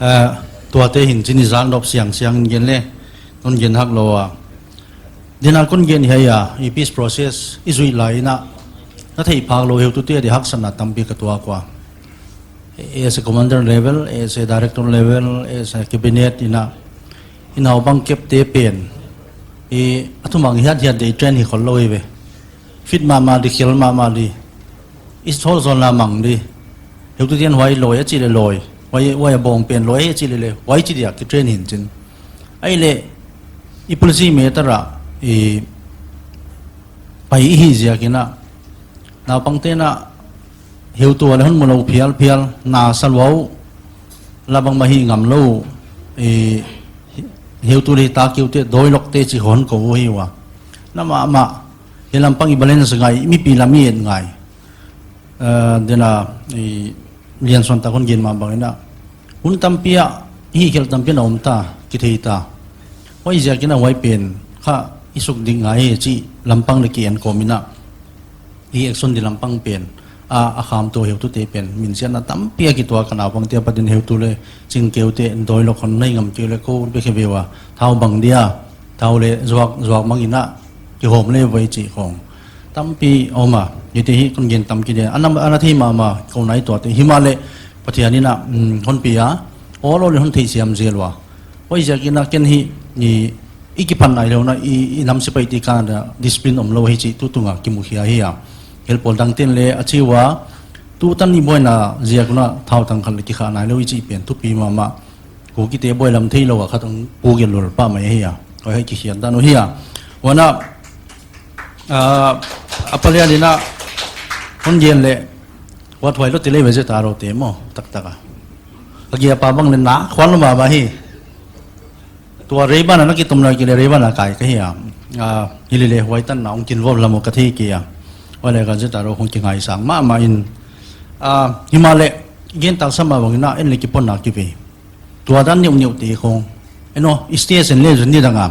Ah, tuate hin chin i zak nop siangsiang in gen leh, non gen hak lou a. Dinga kon gen hiai a, i peace process, i zuih lai in a, na theih phak lou heutute di haksatna tampi ka tuak ua. As a commander level, as a director level, as a cabinet in a, i naupang kepte pen, i a thumang hiathiat di train hi khollou hi ve. Fit mahmah di, khel mahmah di. I sawlsawlna mang di. Heutute'n huai lawi a chih leh lawi. Huai, huai a bawng pen lawi a chih leh leh. Huai chih dia kitrain hi'n chin. Ahihleh, i policy matter a, i pai i hih ziak in a, naupangte'n a, heutu a leh hon mu lou phialphial, na sa lou, la bangmah hih ngam lou, i, heutu leh ta keu te, dawilok te chih hon kou hi ua. Na mahmah, hiai lampang i balance ngai, mipi lam i et ngai. Eh, dena, i, lian suan tak hon gen mah bang in a. Hun tampi a, hih khel tampi na om ta, kithei ta. Huaiziakin a huai pen, kha i suk ding ngai hi chih lampang leh ki en kawm in a. I action di lampang pen, a, a kham tou heutute pen, minsiatna tampi a kituak a, naupangte apat in heutu leh ching keu te, dawilok hon nei ngam keu leh kou bek hi ve ua, thau bang dia, thau leh zuak, zuak mang in a, kihawm leh vai chih khong. Tampi om a, hite hi kon gen tam kei dia, ana, ana thei mahmah, kou nai tuate, himahleh, Pathian in a, mm, hon pia, awl awl in hon theisiam zel ua. Huaiziakin a ken hi, i, i kiphan nai lou na, i, i nam sepaih te kan a discipline om lou hi chih tutung a kimu khia hi a. Helpawl dang ten leh a chi ua, tutan i buaina ziak un a thau tang khat leh kikhah nai lou hi chih pen thupi mahmah. Kukite buai lam thei lou a khat hong pu gel lul pah mai hi a. Huai hi kikhiat dan uh hi a. Huan a, ah, a palian in a, hon gen leh, huat huai lou ti leh ve Zetaro te maw, taktak a. A gia pa bang leh na, khuan lou mahmah hi. Tua Rayburn a na kitom lai kei leh Rayburn a kai ka hi a. Ah, hilele huai tan na hong kin vop lam uh ka thei kei a. Huai leh ka Zetaro hong kingaisang mahmah in. Ah, himahleh, gen tak sa mah bang in a, en leh kipon na ki ve. Tua dan neuhneuh te khong. En aw, station leh zun ni dang a.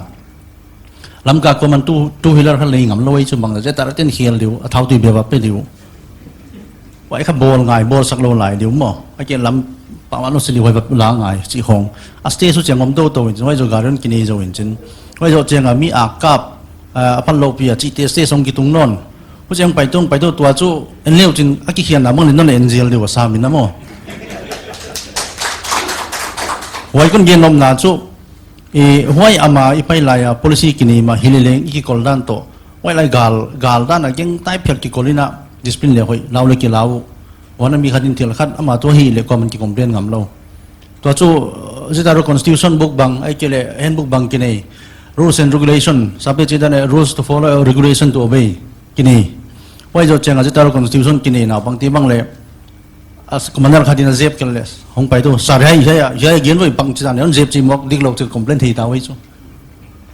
Lamka kuaman two, two wheeler kha lei ngam lou ei chu bang leh Zetaro ten khel diu, a thau tui bia va pe diu. Huai kha bawl ngai, bawlsak lou lai diu maw. A ke lam pa man lo sili huai va la ngai, chih khong. A stage uh chiang om tou tou in chin, huai zoh gari hon kinei zou in chin. Huai zoh chiang a mi a kap, ah, a pan lou pi a chihte stage hong kitung nawn. Huchiang paitung, paitung tua chu, en leh uchin a kikhiatna bang leh non en zel diu a sa min a maw. Huai kon gen nopna chu, i, huai ama i pai lai a policy kinei mah hilele i kikol dan toh. Huai lai gal, gal dan a geng tai phial kikol in a discipline leh hoih, lau leh kilau. Huan a mi khat in thil khat ama tua hileh kuaman ki complain ngam lou. Tua chu, uh, Zetaro constitution book bang, ahihkeileh handbook bang kinei. Rules and regulation, sape chi dan e, rules to follow, regulation to obey. Kinei. Huai zoh chiang a Zetaro constitution kinei naupangte bang leh. As commander khat in a zep kei leh. Hong pai tou, sir hiai, hiai, hiai gen voi bang chi dan e, hon zep chi mawk dik lou chi complain thei ta huai chu.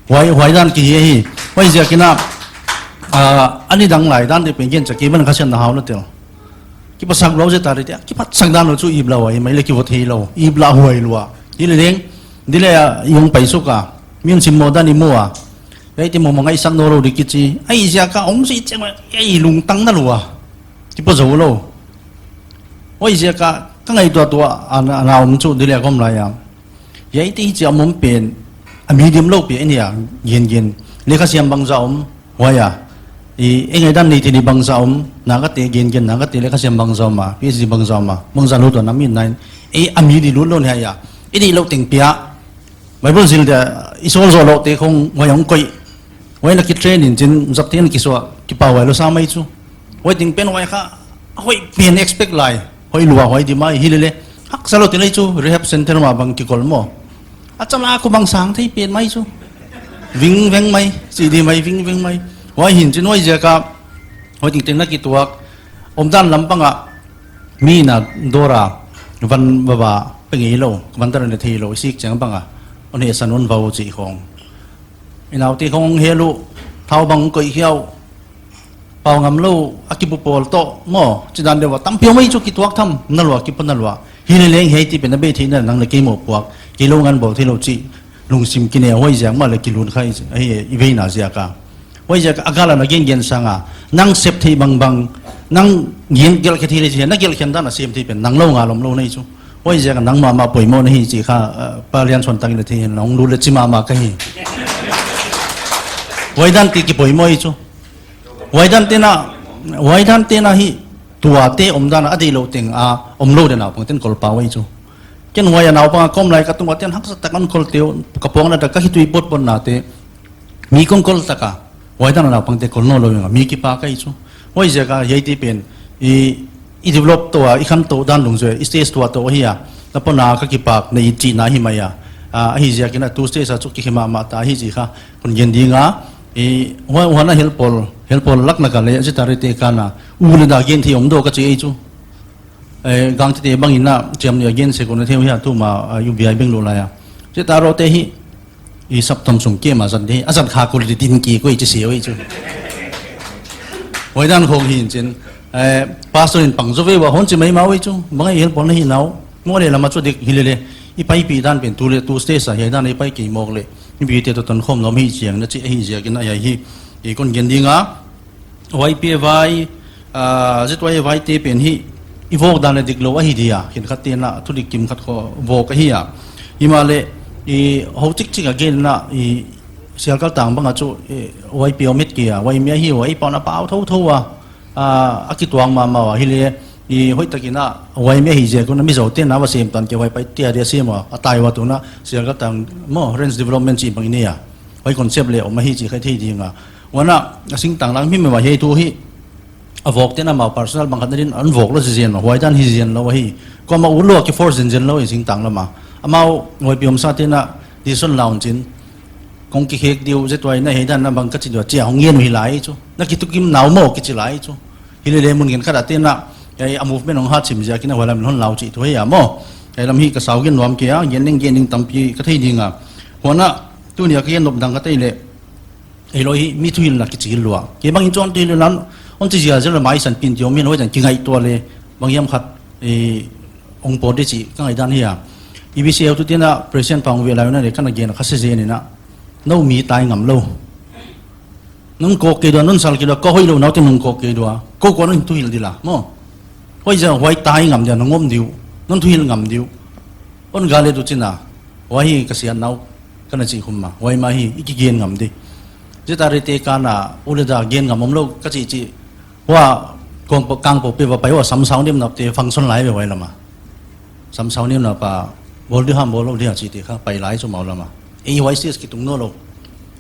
Huai, huai dan ki hi hi. Huaiziakin a, ah, a ni dang lai dan te pen gen chia kei ban kha siam na hau na tel. Kipatsak lou Zetaro te, kipatsak dan lou chu ip la huai, mai leh ki vot hei lou, ip la huai lua. Hi leh leng, di leh a, i hong pai suk a, min sim maw dan i mu a. Ei ti maw maw ngaihsak nawn lou di kichi, ei ziak a om si chiang a, ei lungtang na lua. Kipo zou lou. Huaiziak a, ka ngaihtuah tuah, a na, a na om chu di leh a gom lai a. Hiaite hi chia mom pen, a medium lou pi a ni a, gen gen. Leh kha siam bangzah om, huai a. I, ei ngaihdan nei thei di bangzah om, na ka te gen gen, na ka te leh kha siam bangzah om a, P H D bangzah om a, bangzah lou tua na min nai. Ei, a mi di lut lou ni hiai a. I di lou teng pia. Bible zil dia, i sawl zou lou te khong, huai hong koih. Huai na ki train in chin, zap te na ki suah, ki pau huai lou sa mai chu. Huai ting pen huai kha, huai pen expect lai. Huai lua huai di mai, hilele. Haksa lou ti lai chu, rehab center mah bang kikol maw. A chala ku bang sang thei pen mai chu. Ving veng mai, si di mai, ving veng mai. Huai hin chin huaiziak a, huai ting teng na kituak. Omdan lampang a, mi na dawr a, van va va, pe ngei lou, van tar na thei lou, sik chiang bang a. Hon hehsan hon vau chih khong. I naute khong hel uh, thau bang koih hiau. Pau ngam lou, a kipu pawl toh, maw, chi dan deuh a, tampi om ei chu kituak tham, na lua, kipo na lua. Hileh leng hiai ti pen a bei theihna nang leh kei maw puak, kei lou ngan bawl thei lou chih, lungsim kinei a huaiziak mah leh kilun kha i, i veina ziak a. Huaiziak a gal a na gen gen sang a, nang sep thei bangbang, nang gen gelh khe thei leh chih, na gelh khen dan a sem thei pen, nang lou ngal om lou nei chu. Huaiziak a nang mahmah poimoh na hi chih kha, eh, Pa Lian Suan tak in a thei hen, nang lut leh chi mahmah ka hi. Huai dan te kipoimoh ei chu. Huai dan te na, huai dan te na hi, tuate omdan a deih lou teng a, om lou dia naupang ten kol pau ei chu. Ken huai a naupang a ka om lai ka tung a ten haksa tak a hon kol teu, ka puakna tak a ka khitui potpotna te. Mi kon kol tak a, huai dan a naupang te kol nawn lou ing a, mi kipak ei chu. Huaiziak a hiaite pen, i, i develop tou a, i khantou dan lungzui, i stage tou a tou hi a, na pona ka kipak, na i chihna hi mai a. A, ahi ziakin a tu stage a chu kikhe mahmah ta hi chih kha, kon gen ding a, i, huan, huan a helpawl, helpawl lak lak a leh, Zetaro te kan a, u leh na gen thei om dou ka chi ei chu. Eh, gangte bang in a, chiam ni a gen se ko na theu hia tu ma, ah, U B I Bangalore lai a. Che ta ro te hi, i saptuam sung ke ma zan de, a zan kha ko li tin ki ko i chi se oi chu. Huai dan khong hi in chin, eh, pastor in pang zo ve ua hon chi mai ma oi chu, bang i help na hi nau. Mo le lama chu dik hi le le, i pai pi dan pen tu le tu stage a, hi dan i pai ki mok le. I bi te to ton khom nom hi chiang na chi hi ziak in a hi, i kon gen ding a. Y P A Y, ah, Z Y A Y te pen hi, i vok dan le dik lou ahi dia, khenkhat te na, thu dik kim khat kho vok ahi a. Himahleh, i ho chik chik a gen na, i sial kal tang bang a chu, i Y P O met kia, Y M A hi, Y P O na pau thou thou a, ah, a kituang ma ma a, hi le, i hoih takin a, Y M A hi ziak un a mi zo te na va sem tan ke Y P A te a dia sem a, a tai ua tu na, sial kal tang, mo, range development chi bang i nei a. Huai concept le om ahi chi khai thei ding a. Huan a, a singtang lang mi me ma hi tu hi, a vok te na mau personal bang khat na din an vok lou si zen ma, huai dan hi zen lou hi. Ko ma u lou ki force zen zen lou hi singtang lama. Amau huai pi om sa te na decision la un chin. Kong ki khek diu Z Y na hi dan na bang ka chi dua chia hong yen hi lai chu. Na ki tukim nau mo ki chi lai chu. Hi le le mun gen khat a te na, ya a movement hong hat sim ziak in a huai lam hon lau chi tu hi a mo. Ai lam hi ka sau gen nuam kia, gen ning gen ning tampi ka thei ding a. Huan a, tu ni a ka gen nop dang ka thei le, ei lou hi, mi thuhilhna kichi lua. Ke bang in chuan thuhilhna, hon chi zia zia la mai san pin ti om in, huai dan ki ngaihtuah le, bang hiam khat, eh, hong pawt di chi, ka ngaihdan hi a. E B C U tu te na, President pang ve lai na le, ka na gen kha se zen in a. Nou mi tai ngam lou. Nung kok ke dua, nung sal ke dua, ka hoih lou nau te nung kok ke dua. Ko ko nung thuhilh di la, mo. Huai zia, huai tai ngam dia, nung om diu. Nung thuhilh ngam diu. Hon ga le tu chin a. Huai hi ka sian nau, ka na chi khum ma. Huai ma hi, i ki gen ngam di. Zia ta re te ka na, u le da gen ngam om lou, ka chi chi. Hua, kong po, kang po pe va pai hua sam sau nem nap te function lai ve huai lama. Sam sau nem nap a, bol di ham bol lou di ha chi te kha, pai lai chu mau lama. Ei huai stage ki tung no lou.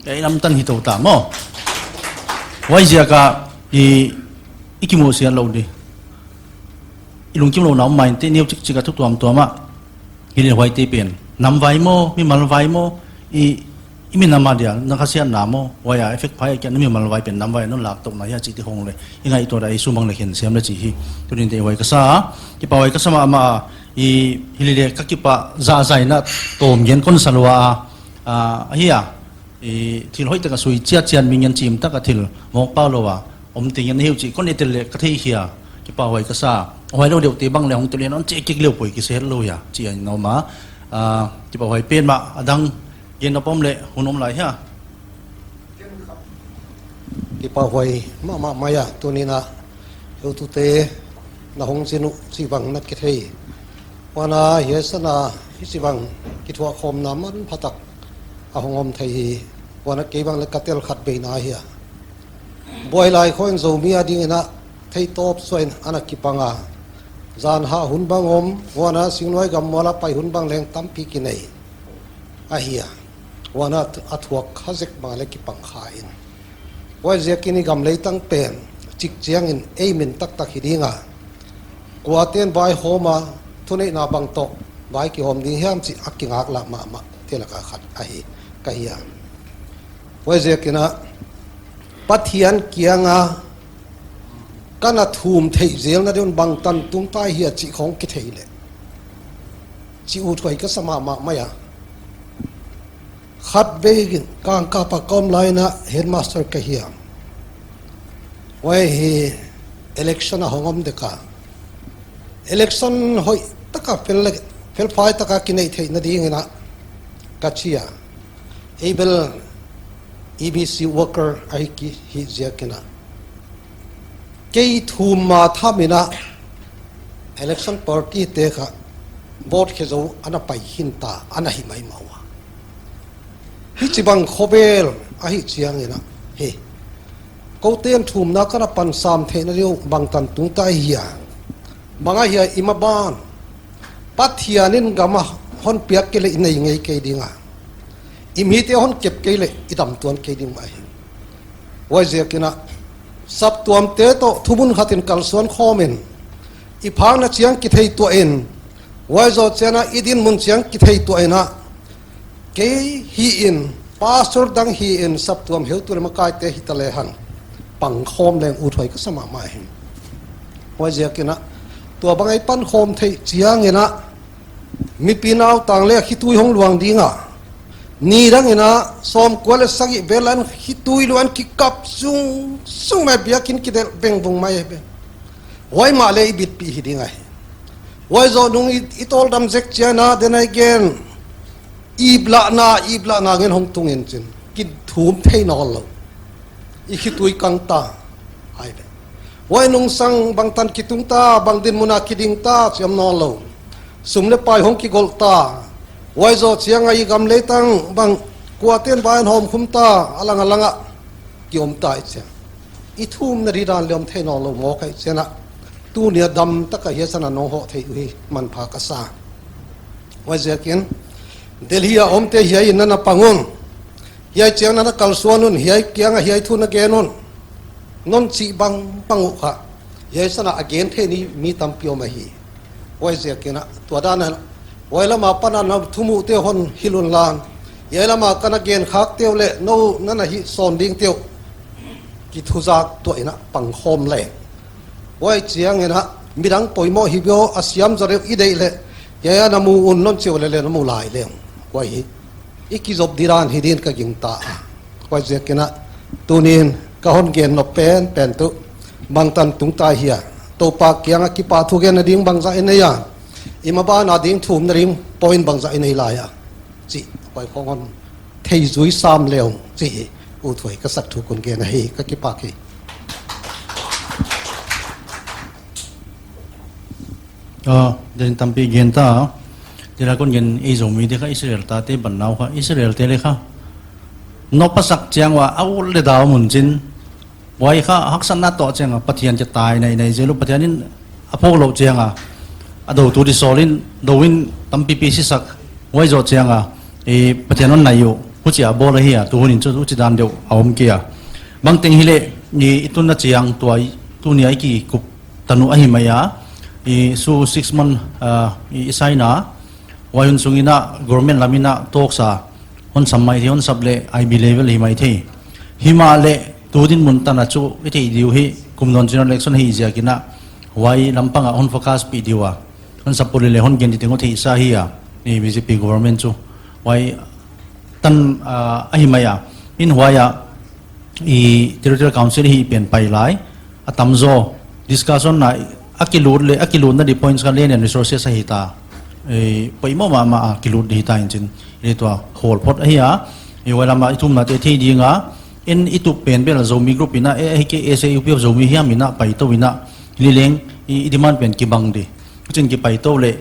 Ei lam tan hi tou ta mo. Huai ziak a, i, i ki mu sian lou di. I lungkim lou na om mai te neu chik chik a thu tuam tuam a. Hi le huai te pen. Nam vai mo, mi mal vai mo, i, i mi nam a dia, na ka sian na mo, huai a effect phai kia na mi mal vai pen nam vai non lak tou na hia chi ti hong le. I ngaihtuah da i sumang le khen siam le chi hi. Tu din te huai ka sa, kipa huai ka sa ma ma, i hi le le ka kipa za zai na tom gen kon sa lua a, a, hi a. I thil hoih taka sui chiat chiat mi ngen chim taka thil mawk pau lou a om te ngen hiu chi kon etel le ka thei hia kipa huai ka sa huai lou deuh te bang le hong tel in hon che kik leu poi ki se lou hia chi a nau ma, ah, kipa huai pen ma adang gen na pom le hun om lai hia. Kipa huai ma ma mai a tuni na heutute na hong zin uh chi bang na ki thei. Huan a hiai san a hichi bang kithuah khawmna manphatak a hong om thei hi. Huan a kei bang le ka tel khat bei na hi a. Buai lai khawng Zomi a ding in a thei tawp suah in ana kipang a. Zan hah hun bang om, huan a singnuai gam mual a pai hun bang leng tampi ki nei. A hi a. Huan a, a thuak kha zek bang le kipang kha in. Huai ziak in i gam leitang pen, chik chiang in ei min taktak hi ding a. Kua ten vai hawm a, thuneihna bang toh, vai kihawm ding hiam chih a kingaklah mahmah te laka khat ahi, ka hi a. Huai ziak in a, Pathian kiang a, ka na thum theih zelna ding un bangtan tung tai hia chih khawng ki thei le. Chih uthuai ka sa mahmah mai a. Khatvei kangkap a ka om lai in a headmaster ka hi a. Huai hi election a hong om dek a. Election hoih taka fel le, felfai taka ki neih theihna ding in a ka chi a. Ei bel E B C worker ahi ki hi ziak in a. Kei thum ma tham in a election party te kha vote khe zou ana pai hin ta ana hi mai mau a. Hichi bang khovel ahi chiang in a hi. Kou ten thumna ka na pan sam theihna ding uh bangtan tung tai hia. Bang a hia i ma ban. Pathian in gam a hon piak kei le i nei ngei kei ding a. I mite hon kep kei le i dam tuan kei ding mah hi. Huai ziak in a, saptuamte toh thumun khat in kalsuan khawm in, i phakna chiang ki thei tuah in, huai zoh chiang a i dinmun chiang ki thei tuah in a, kei hi in, pastor dang hi in, saptuam heutu le makaite hi ta le hang, pang khawm leng uthuai ka sa mahmah hi. Huai ziak in a, Tua bang i pan khawm theih chiang in a, mipi nautang leh khitui hong luang ding a, nidang in a sawmkua leh sagih vel a khitui luang kikap sung sung mai, biakinn kidelh vengvung mai ve. Huai mahleh i bitpih hi ding ahi. Huai zoh nung i, i tawldam zek chiang a, then again, iplahna, iplahna ngen hong tung in chin, kithum thei nawnlou. I khitui kang ta, ai ve. Huai nungsang bangtan kitung ta, bang dinmun a kiding ta, siam nawnlou. Sum leh pai hong kigolh ta. Huai zoh chiang a i gam leh tang bang kuate'n vai hawmkhum ta, a lang a lang a ki om ta i chiang. I thumna didan leh om thei nawnlou maw ka i chiang a. Tuni a damtak a hiai san a nong hoh theih uhi manpha ka sa. Huaiziakin Delhi a omte hiai in na na pang un. Hiai chiang na na kalsuan un, hiai kiang a hiai thu na gen un. Non chih bangbang uh kha, hiai san a gen thei ni mi tampi om ahi. Huaiziakin a, tua dan a, huai lam a pan a na thumuhte hon hilh un la. Hiai lam a ka na gen khakte uh leh nou na na hihsawn dingte uh kithuzak tuah in a pang khawm leng. Huai chiang in a, midang poimoh hi bia a siam zaw deuh i deih leh, hiai a na mu un non chih uh leh leh na mu lai leng. Huai hi i kizop didan hi din ka gingta a. Huaiziakin a, tuni'n ka hon gen nop penpen tuh bangtan tung ta hia. Toupa kiang a kipahthu genna ding bangzah i nei a, i maban a ding thumna ding point bangzah i nei lai a, chih huai khong hon theizui sam leng chih hi. U Thuai, ka sak thu kon gen ahi, ka kipak hi. Ah, den tampi gen ta. Tila kon gen ei Zomite kha Israel tate banau kha Israel te leh kha nop a sak chiang ua a ul leh dau mun chin. Huai kha haksatna toh chiang a Pathian kia tai nai nai zel uh, Pathian in a phawk louh chiang a, a doutu di sawl in, dou in tampipi si sak. Huai zoh chiang a, e, Pathian hon nai uh, huchia bawl ahi a, tu hun in chu huchi dan deuh a om kei a. Bangteng hileh, i, i tunna chiang tuai, tuni a i kikup tanu ahi mai a, i, su six month, ah, i, i sign a, huai hun sung in a, government lam in a, talks a, hon sam mai thei, hon sap leh I B level hi mai thei. Himahleh, tu dinmun tan a chu, i theih di uh hi, kum dawn general election hi ziakin a, huai lampang a hon focus pih di ua. Hon sap puli leh hon gen di teng uh theihsa hi a, i B J P government chu. Huai tan, ah, ahi mai a. In huai a, i Territorial Council hi pen pai lai, a tamzaw, discussion na, a kilut leh, a kilutna di points kha land and resources ahi ta. E, poimoh mahmah a kilut di hi ta in chin, i tua khawl phot ahi a, i huai lam a i thumnate thei ding a, in i tup pen bel Zomi group in a, e, hi kei S A U P of Zomi hiam in a, paitou in a, hileleng, i, i demand pen kibang di. Chin kipaitou leh,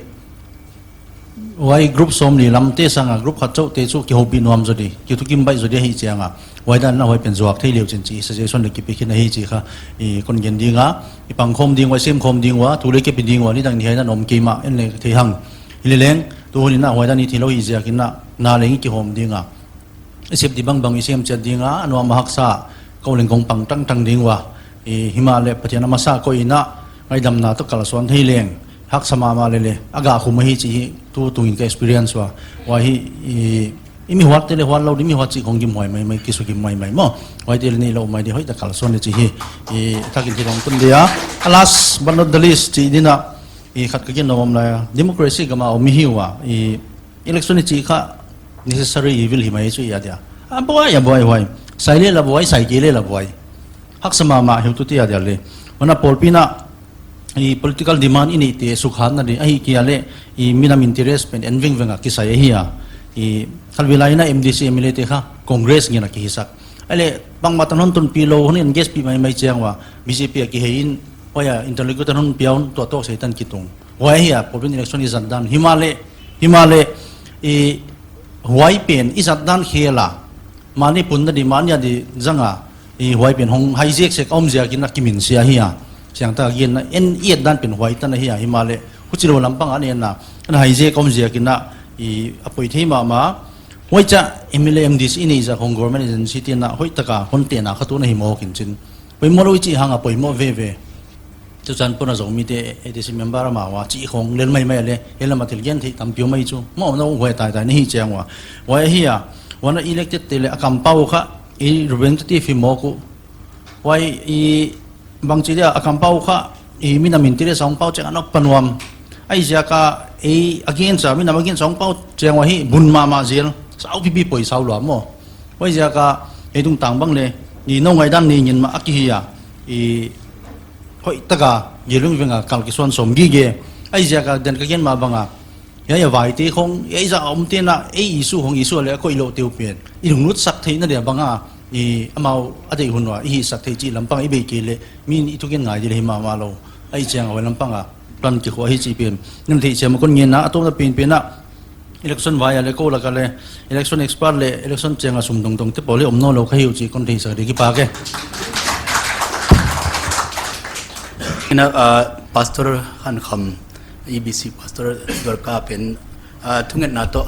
huai group sawmli lamte sang a, group khat chauh te chu kihoupih nuam zaw di, kithukim baih zaw di ahi chiang a. Huai dan in a huai pen zuak thei leu chin chih suggestion leh kipe khin ahi chih kha, i kon gen ding a, i pang khawm ding ua, i sem khawm ding ua, thu leh kep ding ua, nidang ni hiai dan om kei mah, en leh thei hang. Hileleng, tu hun in a huai dan i theilou hi ziakin a, na leng i kihawm ding a. I sep di bangbang i sem chiat ding a, a nuam a haksa, kou leng kong pang tangtang ding ua. I himahleh Pathian a masa koih in a, ngaidamna toh kalsuan thei leng, haksa mahmah lele, a gah khum ahi chih hi, tu tung in ka experience ua. Huai hi, i, i mi huatte leh huat lou di, mi huat chih khong gim huai maimai, kisugim maimai maw. Huaite leh neilou mai di hoih tak kalsuan di chih hi, i, thak in thil hong tun di a. A last but not the least, chih din a, i khat ka gen nuam lai a. Democracy gam a om i hi ua, i, election i chih kha necessary evil hi mai chu i a dia. A buai, a buai, buai. Sai leh la buai, sai kei leh la buai. Haksa mahmah hi uh tu ti a dia leh. Huan a pawlpi in a, i political demand i neihte sukhatna di, ahihkeileh, i minam interest pen en vengveng a kisai ahi a. I khalvei lai in a M D C M L A te kha Congress ngen a kihisak. Ahihleh, bangmah tan hon tunpih lou, hon engage pih maimai chiang ua, B J P a kihei in, huai a interlocutor hon pia un, tua toh seitan kitung. Huai hi a, pawlpi in election i zat dan. Himahleh, himahleh, i huai pen, i zat dan khel a. Mahni punna di, mahni a di zang a, i huai pen hong hijack sek a om ziakin a kiminsia hi a. Chiang ta gen na, en i et dan pen huai tan ahi a, himahleh, huchilou lampang a en na, en hijack a om ziakin a, i a poi thei mahmah. Huaicha M L A M D C i neih zah khong government agency te'n a hoih taka hon tehna kha tu na hi mawk in chin. Poimoh lou i chih hang a poimoh veve. Tuchan pon a Zomite A D C member a mah ua chih khong lel maimai leh, hiai lam a thil gen theih tampi om mai chu. Mawh na huai taitai na hi chiang ua. Huai ahi a, huan a elected te leh a kampau kha, i representative hi mawk uh. Huai i bangchi dia a kampau kha, i minam interest a hong pau chiang a na pha nuam. Huaiziak a ei against a, minam against a hong pau chiang uah hi bun mahmah zel. Sau pipi poi sau lua maw. Huaiziak a ei tungtang bang leh i nou ngaihdan nei ngen mah a kihi a. I hoihtak a Geelung Veng a kal kisuan sawm gige. Huaiziak a den ka gen mah bang a, hiai a vaite khong, hiai zah a omte'n a, ei issue khong issue leh a koih louh te uh pen i lunglut sak theihna dia bang a, i amau a deih hun ua i hihsak theih chih lampang i bei kei leh, mi'n i thugen ngai di leh hi mahmah lou. Huai chiang a huai lampang a plan kikhua hi chih pen na theih chiang a kon ngen a, a tawpna penpen a election vai a leh kou lak a leh election expert leh election chiang a sum dongdong te pawl leh om nawnlou ka hi uh chih kon theisak di, kipak e. Ina, ah, Pastor Hankham, E B C Pastor Dorka pen, ah, thungetna toh,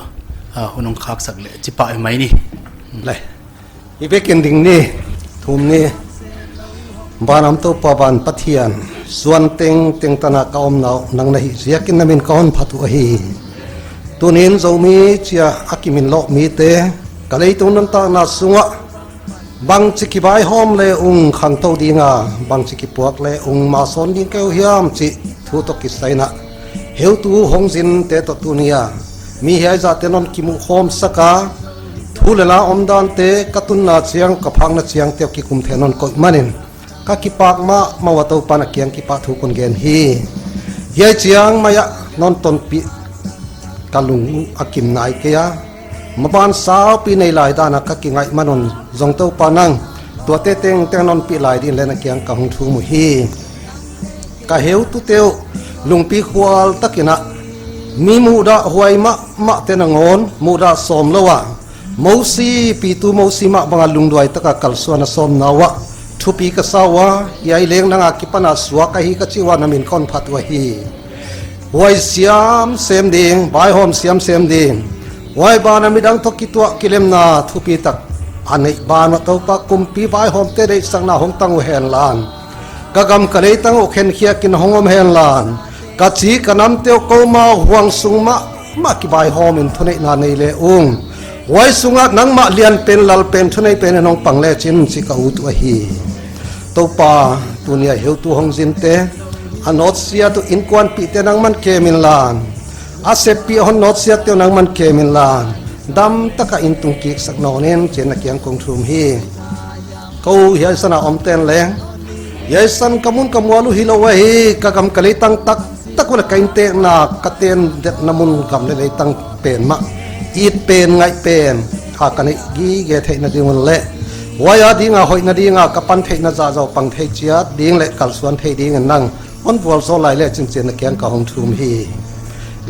ah, hun hong khaksak leh chi pah mai ni. Leh. I vekin ding ni, thum ni, van a om Toupa van Pathian, suan tengteng tan a ka omna uh nang na hih ziakin na min ka hon phat uh ahi. Tuni'n Zomi chia a kiminlouh mite, ka leitung nuntakna sung ah, bangchi kivaihawm leh ung khangtou ding a, bangchi kipuak leh ung mahsawn ding ka hi uh hiam chih thu toh kisai in a, heutu hong zinte toh tuni a mi hiai zahte non kimuh khawm sak a, thu leh la omdante ka tunna chiang, ka phakna chiangte uh kikum theih non koih manin, ka kipak mahmah ua Toupa'n a kiang kipahthu kon gen hi. Hiai chiang mai ah non tonpih ka lung uh a kim nai kei a. Maban saupi nei lai dan a ka kingaihman un zong Toupa nang tuate tengteng non pih lai ding leh na kiang ka hong thum uhi. Ka heutute uh lungpi khual takin a, mi muhdah huai mahmahte nangawn muhdah sawm lou a, Mosi, pitu Mosi mah bang a lungduai tak a kalsuan a sawmna uah thupi ka sa ua, hiai leng nang a kipan a suak ahi ka chi ua na min kon phat uh ahi. Huai siamsem ding, vaihawm siamsem ding, huai ban a midang toh kituah kilemna thupitak a neih ban uah Toupa kumpi vaihawmte deihsakna hong tang uh hen lan, ka gam ka leitang uh khenkhiak in hong om hen lan, ka chi ka namte uh kou mah huang sung mahmah kivaihawm in thuneihna nei leh ung, huai sung ah nangmah lian pen, lal pen, thunei pen in hong pang lechin chih ka ut uh ahi. Toupa, tuni a heutu hong zinte, a nawtsiat uh innkuanpihte nangman kem inlan, a seppih hon nawtsiatte uh nangman kem inlan, damtak a in tung kik sak nawn in chi'n na kiang kong thum hi. Kou hiai san a omte'n leng, hiai san ka mun ka mual uh hilou ahi, ka gam ka leitang taktak uh leh ka inntekna, ka tendetna mun gam leh leitang pen mah, it pen ngaih pen a ka neih gige theihna ding un leh, huai a ding a hoihna ding a ka pan theihna zah zaw pang thei chiat ding leh kalsuan thei ding in nang hon vualzawl lai lechin chi'n na kiang ka hong thum hi.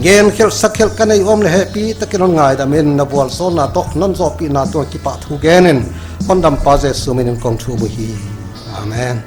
Gen khelh sak khelh ka neih om leh hehpihtak in hon ngaidam in, na vualzawlna toh non zohpihna tungah kipahthu gen in, hondampa Jesu min in kong thum uhi. Amen.